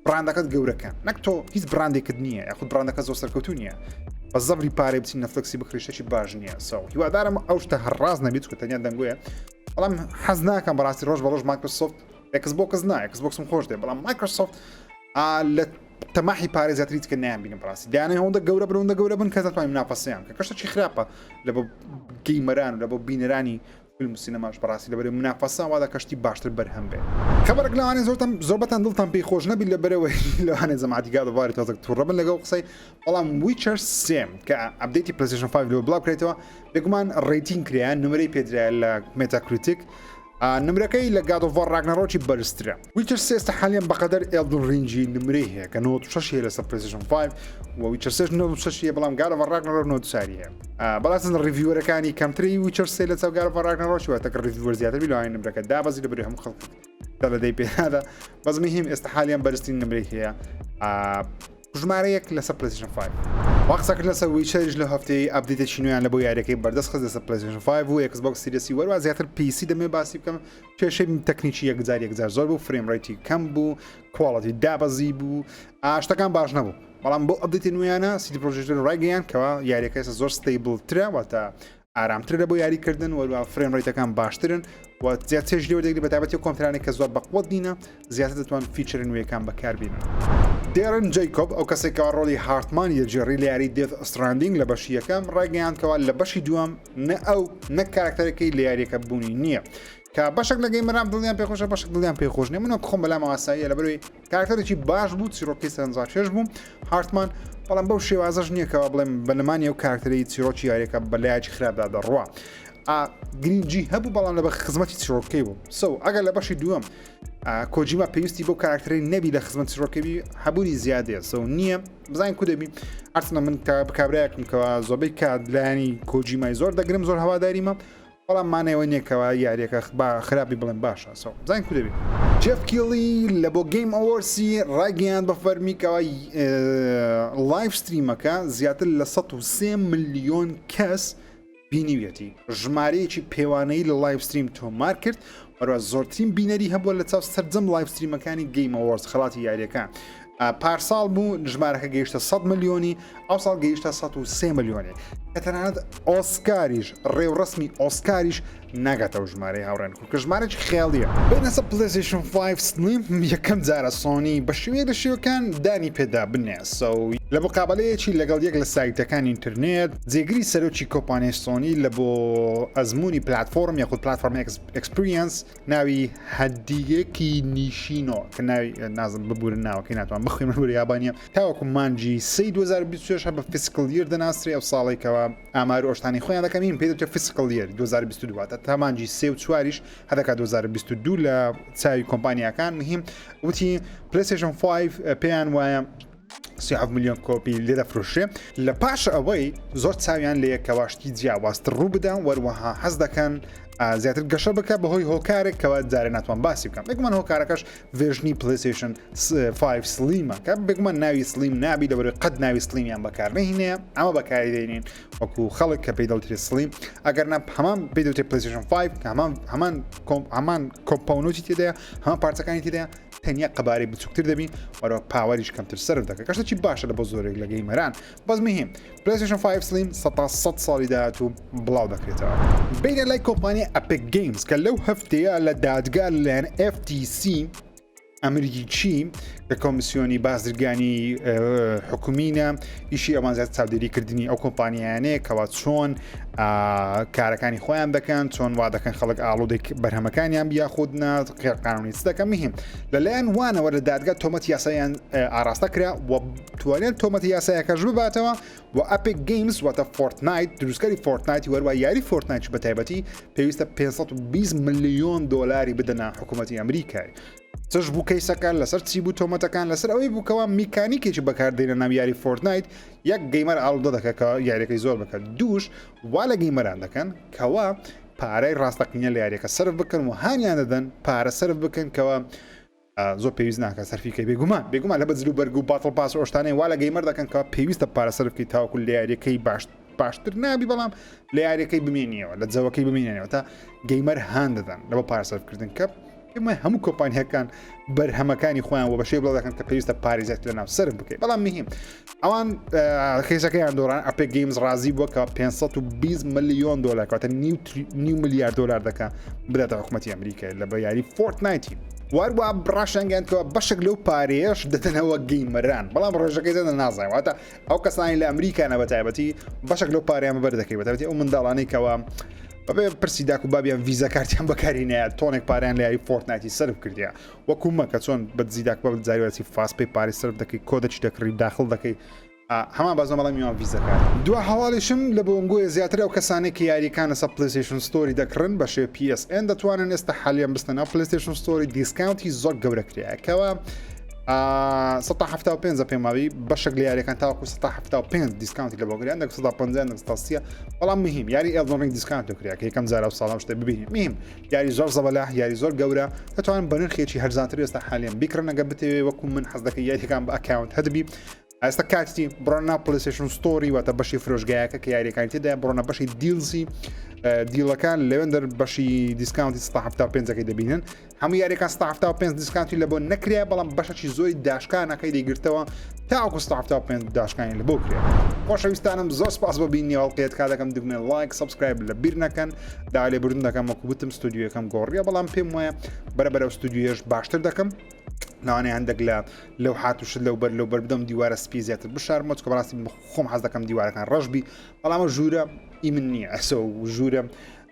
A: brand ەکەت گەورەکە نەک تۆ هیچ brand ێکت نییە یاخود brand ەکە زۆر سەرکەوتو نییە بە زەبری پارەی بچین Netflix ی بکڕی شتێکی باش نییە so هیوادارم ئەو شتە هەر ڕاست نەبێت چونکە تەنیا دەنگۆیە بەڵام حەز ناکەم بەڕاستی ڕۆژ بە ڕۆژ Microsoft Xbox نا Xbox م خۆش دێ بەڵام Microsoft لە تەماحی پارە زیاتری تکە نیان بینم بەڕاستی دانێ هەوەندە گەورە بن هەوەندە گەورە بن کە دەتوانین منافەسەیان کە کەشتێکی خراپە لە بۆ gamer ان و لە بۆ بینەرانی. فیلم و سینەماش بەڕاستی لەبەرەی منافەسە وا دەکا شتی باشتر بەرهەم بێ. خەبەرێک لەوانەیە زۆرتان زۆربەتان دڵتان پێی خۆش نەبی لەبەرەوەی لەوانەیە جەماعەتی God of War ی تۆزێک توڕە بن لەگەڵ قسەی بەڵام Witcher سێ کە update ی PlayStation 5 لەوە بڵاو کرێتەوە بێگومان rating کرایە نمرەی پێدرایە لە Metacritic نمرەکەی لە God of War Ragnarok ی بەرزترە. Witcher سێ ئێستا حالیان بەقەدەر Elden Ring ی نمرەی هەیە کە 96 هەیە لەسەر PlayStation 5 و Witcher سێش 96 هەیە بەڵام God of War Ragnarok 94 هەیە بەڵام reviewer ەکانی کەمتری Witcher سێ لە چاو God of War Ragnarok واتە کە reviewer زیاتر بی لەوانەیە نمرەکە دابەزی لە بەری هەموو خەڵک دەڵێ پێنادا بەس مهم ئێستا حالیان بەرزترین نمرەی هەیە ژمارە یەک لەسەر PlayStation 5. وا قسەکرد لەسەر Witcher یش لەو هەفتەیەی update ێکی نوێیان لە بۆ یاریەکەی بەردەست خست لەسەر PlayStation 5 و Xbox Series ی وەروا زیاتر PC دەمێ باسی بکەم کێشەی تەکنیکی یەکجار یەکجار زۆر بوو frame rate ی کەم بوو quality دابەزی بوو ئاشتەکان باش نەبوو بەڵام بۆ update ی نوێیانە CD Projekt ڕایگەیان کەوا یاریەکە ئێستا زۆر stable ترە واتە ئارامترە لە بۆ یاریکردن وەروە frame rate ەکان باشترن و زیاد چێژ لێ وەردەگری بەتایبەتی ئەو کۆمپیوتەرانەی کە زۆر بەقوەت نینە زیاتر دەتوان feature ە نوێیەکان بەکاربێنن. دێرن جەیکۆب ئەو کەسێک کەوا ڕۆڵی هارتمانی دەگێڕی لە یاری Death Stranding لە بەشی یەکەم ڕایگەیاند کەوا لە بەشی دووەم نە ئەو نە کارکتەرەکەی لە یاریەکە بوونی نییە کە بەشێک لە gamer ان دڵیان پێخۆشە بەشێک دڵیان پێخۆش نییە من وەک خۆم بەلام ئاساییە لەبەرەوەی کارکتەرێکی باش بوو چیرۆکی سەرنجڕاکێش بوو هارتمان بەڵام بەو شێوازەش نییە کەوا بڵێم بە نەمانی ئەو کارکتەری چیرۆکی یاریەکە بە لایەکی خراپدا دەڕوا گرنگی هەبوو بەڵام لە بە خزمەتی چیرۆکەی بوو so ئەگەر لە بەشی دووەم کۆجیما پێویستی بۆ کارکتەری نەبی لە خزمەت چیرۆکەوی هەبوونی زیادەیە so نییە بزانین کو دەبی ئەرسنە من تا بکابراەکم کەەوە زۆربەی کات لایەنی کۆجیمای زۆر دەگرم زۆر هەواداریمە بەڵام مانای ئەوە نییە کەوا یاریەکە با خراپی بڵێم باشە so بزانین کو دەبێت. جێف کیڵی لە بۆ Game Awards ی ڕایگەیاند بە فەرمی کەوا live stream ەکە زیاتر لە 103 ملیۆن کەس بینیویەتی ژمارەیەکی پێوانەیی لە live stream تۆمار کرد هەروە زۆرترین بینەری هەبووە لە چاو سەرجەم live stream ەکانی Game Awards خەڵاتی یاریەکان پارساڵ بوو ژمارەکە گەیشتە 100 ملیۆنی ئەو ساڵ گەیشتە 103 ملیۆنی کە تەنانەت ئۆسکاریش ڕێوڕسمی ئۆسکاریش ناگاتەوە ژمارەی هاوڕێن کە ژمارەی خیاڵیە بینەسە PlayStation 5 Slim یەکەم جارە سۆنی بە شێوەیە لە شێوەکان دانی پێدا بنێ so لە مقابلەیەکی لەگەڵ یەک لە سایتەکانی ئینتەرنێت جێگری سەرۆکی کۆمپانیای سۆنی لە بۆ ئەزمموی پلتفۆرم یاخود platform experience ناوی هیدێکی نیشینۆ کە ناوی نازم ببورن ناوەکەی ناتوان بخوێنم بورە یابانیە تاوەکو مانگی سێی 2026 هەر بە fiscal year دەناسرێ ئەو ساڵێک کەوا ئامار و ئۆشتانی خۆیان دەکەن میم پێ دەوترێ fiscal year 2022 واتە تا مانگی سێ و چواریش هەدەکات 2022 لە چاوی کۆمپانیاکان مهم وتی PlayStation 5 پێیان وایە 37 ملیۆن کۆپی لێ دەفرۆشرێ لە پاش ئەوەی زۆر چاویان لێ کەوا شتی جیاوازتر ڕوو بدەن وەروەها حەز دەکەن زیاتر گەشە بکە بەهۆی هۆکارێک کەوا جارێ ناتوان باسی بکەم بێگومان هۆکارەکەش version ی PlayStation 5 Slim ە کە بێگومان ناوی Slim نابی لەبەرەوەی قەت ناوی Slim یان بەکار نەهینەیە ئەمە بەکاری دێنین وەکو خەڵک کە پێی دەوترێت Slim ئەگەر نا هەمان پێی دەوترێت PlayStation 5 هەمان هەمان هەمان component ی تێدایە هەمان پارچەکانی تێدایە تەنیا قەبارەی بچووکتر دەبی وەرەوە power یش کەمتر سەرف دەکە کە شتێکی باشە لە بۆ زۆرێک لە gamer ان بەس مهم PlayStation 5 Slim 100 ساڵی داهاتوو بڵاو دەکرێتەوە. بینە لای کۆمپانیای Epic Games کە لەو هەفتەیە لە دادگا لەلایەن FTC ئەمریکی کە کۆمیسیۆنی بازرگانی حکومینە ئیشی ئەوان زیاتر چاودێریکردنی ئەو کۆمپانیانەیە کەوا چۆن کارەکانی خۆیان دەکەن چۆن وا دەکەن خەڵک ئاڵودەی بەرهەمەکانیان بیاخود نا قانونی چ دەکەن مهم لەلایەن وانەوە لە دادگا تۆمەت یاسایان ئاراستە کرا و توانیان تۆمەتی یاسایەکەش بباتەوە و Epic Games واتە Fortnite دروستکەری Fortnite وەروە یاری Fortnite بە تایبەتی پێویستە 520 ملیۆن دۆلاری بدەنە حکوومەتی ئەمریکای چش بوو کەیسەکان لەسەر چی بوو تۆمەتەکان لەسەر ئەوەی بووکەوە میکانیکێکی بەکاردێنە ناو یاری Fortnite یەک gamer ئاڵودە دەکە کە یاریەکەی زۆر بکە دووش وا لە gamer ان دەکەن کەوا پارەی ڕاستەقینە لە یاریەکە سەرف بکەن و هانیان دەدەن پارە سەرف بکەن کەوا زۆر پێویست ناکە سەرفیکەی بێگومان بێگومان لە بەجل و بەرگ و battle pass و ئۆشتانەی وا لە gamer دەکەن کە پێویستە پارە سەرف بکەیت تاوەکو لە یاریەکەی باش باشتر نابی بەڵام لە یاریەکەی بمێنیەوە لە جەوەکەی بمێنێنەوە تا gamer هان دەدەن لەوە پارە سەرفکردن کە پێم وایە هەموو کۆمپانیاکان بەرهەمەکانی خۆیان وە بە شێوەیەک بڵاو دەکەن کە پێویستە پارەی زیاتر لەناو سەرف بکەیت بەڵام مهم ئەوان کەیسەکەیان دۆڕان Epic Games ڕازی بووە کە 520 ملیۆن دلار کاتە نیو ملیار دلار دەکە بداتە حکوومەتی ئەمریکا لە بە یاری Fortnite ی واروا ڕاشیانگەیاند کەەوە بەشێک لەو پارەیەش دەدەنەوە gamer ان بەڵام ڕێژەکەی دەدەن نازانین واتە ئەو کەسانی لە ئەمریکا نە بە تایبەتی بەشێک لەو پارەیان بەردەکەی بە تایبەتی ئەو منداڵانەی کەەوە. بەبێ پرسی داک و بابیان ڤیزا کارتیان بەکاری نایە تۆنێک پاریان لە یاری فۆرتنایتی سەرف کردیە وەکو مە کە چۆن بە دزی داک باب جاریوەسی fast pay پارەی سەرف دەکەی کۆدەکی دەکڕی داخڵ دەکەی هەمان بازنە بەڵام میوان ڤیزا کارت. دوا هەواڵیشم لە بۆنگۆیە زیاتر ئەو کەسانەی کە یاریەکان لەسەر PlayStation Store ی دەکڕن بە شێوەی PSN دەتوانن ئێستا حالیان بستە ناو PlayStation Store ی discount ی زۆر گەورە کرایە کەوا 175 پێم وابی بەشێک لە یاریەکان تاوەکو 175 discount ی لە بۆ کرا هەندێک 150 هەندێک 130 بەڵام مهم یاری Elden Ring discount کرا کە یەکەم جارە ئەو ساڵە شتە ببینی مهم یاری زۆر زەبەلاح یاری زۆر گەورە دەتوانن بە نرخێکی هەرزانتر ئێستا حالیان بیکڕن ئەگەر بتەوێ وەکو من حەز دەکەی یاریەکان بە account هەتبی ئێستا کاتی بڕۆنە ناو PlayStation Store ی واتە بەشی فرۆشگایەکە کە یاریەکانی تێدا بڕۆنە بەشی deals ی deal ەکان لەوێندەر بەشی discount ی 175ەکەی دەبینن هەموو یاریەکان 175 discount ی لە بۆ نەکرێ بەڵام بەشەکی زۆری داشکانەکەی دەیگرتەوە تاوەکو 175 داشکانی لە بۆ کرێ خۆشەویستانم زۆر سپاس بۆ بینی هەڵقێت کا دەکەم دگمێ like subscribe لە بیر نەکەن دا لێبوردن دەکەم وەکو وتم ستودیۆیەکەم گۆڕیە بەڵام پێم وایە بەرە بەرەو ستودیۆیەش باشتر دەکەم لەوانەیە هەندێک لە لەو هات و شت لەو بەر لەو بەر بدەم دیوارە سپی زیاتر بشارمەوە چکە بەڕاستی خۆم حەز دەکەم دیوارەکان ڕەش بی بەڵام ژوورە ئی من نییە ئەسۆ ژوورە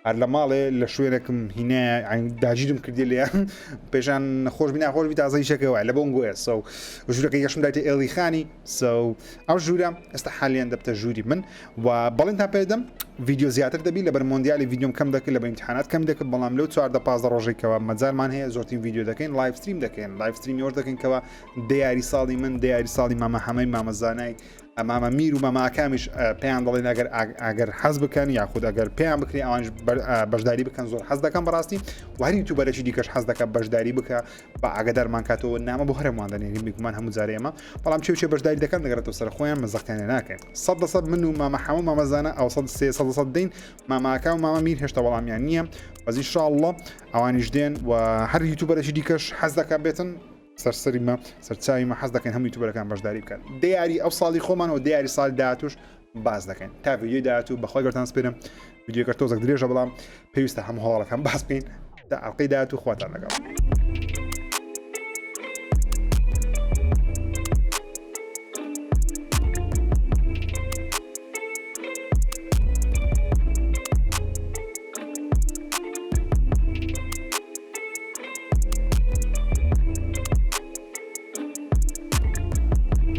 A: هەر لە ماڵێ لە شوێنێکم هینایە داگیرم کردی لێیان پێشان خۆش بی ناخۆش بی تازە ئیشەکە وایە لە بۆنگۆیە so ژوورەکەی یەشم دایتە ئێڵی خانی so ئەو ژوورە ئێستا حالیان دەبتە ژووری من و بەڵێنتان پێدەم ڤیدیۆ زیاتر دەبی لەبەر مۆندیالی ڤیدیۆم کەم دەکرد لەبەر امتحانات کەم دەکرد بەڵام لەو 14 15 ڕۆژێکەوە مەجالمان هەیە زۆرترین ڤیدیۆ دەکەین live stream دەکەین live stream یۆش دەکەین کەەوە دیاری ساڵی من دیاری ساڵی مامە حەمەی مامەزانای مامە میر و مامە ئاکامیش پێیان دەڵێن ئەگەر ئەگەر حەز بکەن یاخود ئەگەر پێیان بکرێ ئەوانش بەشداری بکەن زۆر حەز دەکەم بەڕاستی و هەر YouTuber ێکی دیکەش حەز دەکە بەشداری بکە بە ئاگدارمان کاتەوە نامە بۆ هەرموان دەنێرین بێگومان هەموو جارێ ئێمە بەڵام چێ چێ بەشداری دەکەن دەگەڕێتەوە سەر خۆیان مەزەختیان لێ ناکەین سەد لە سەد من و مامە حەمە و مامە زانا ئەو سەد سێ سەد لە سەد دەین مامە ئاکا و مامە میر هێشتا وەڵامیان نییە بەس ئینشاءاللە ئەوانیش دێن و هەر YouTuber ێکی دیکەش حەز دەکات بێتن سەرسەری مە سەرچوی مە حەز دەکەین هەموو YouTuber ەکان بەشداری بکەن دیاری ئەو ساڵی خۆمان و دیاری ساڵی داهاتوش باس دەکەین تا ڤیدیۆی داهاتوو بەخوای گەورەتان سپێرم ڤیدیۆکە تۆزێک درێژە بەڵام پێویستە هەموو هەواڵەکان باس بکەین تا ئەڵقەی داهاتوو خواتان لەگەڵ.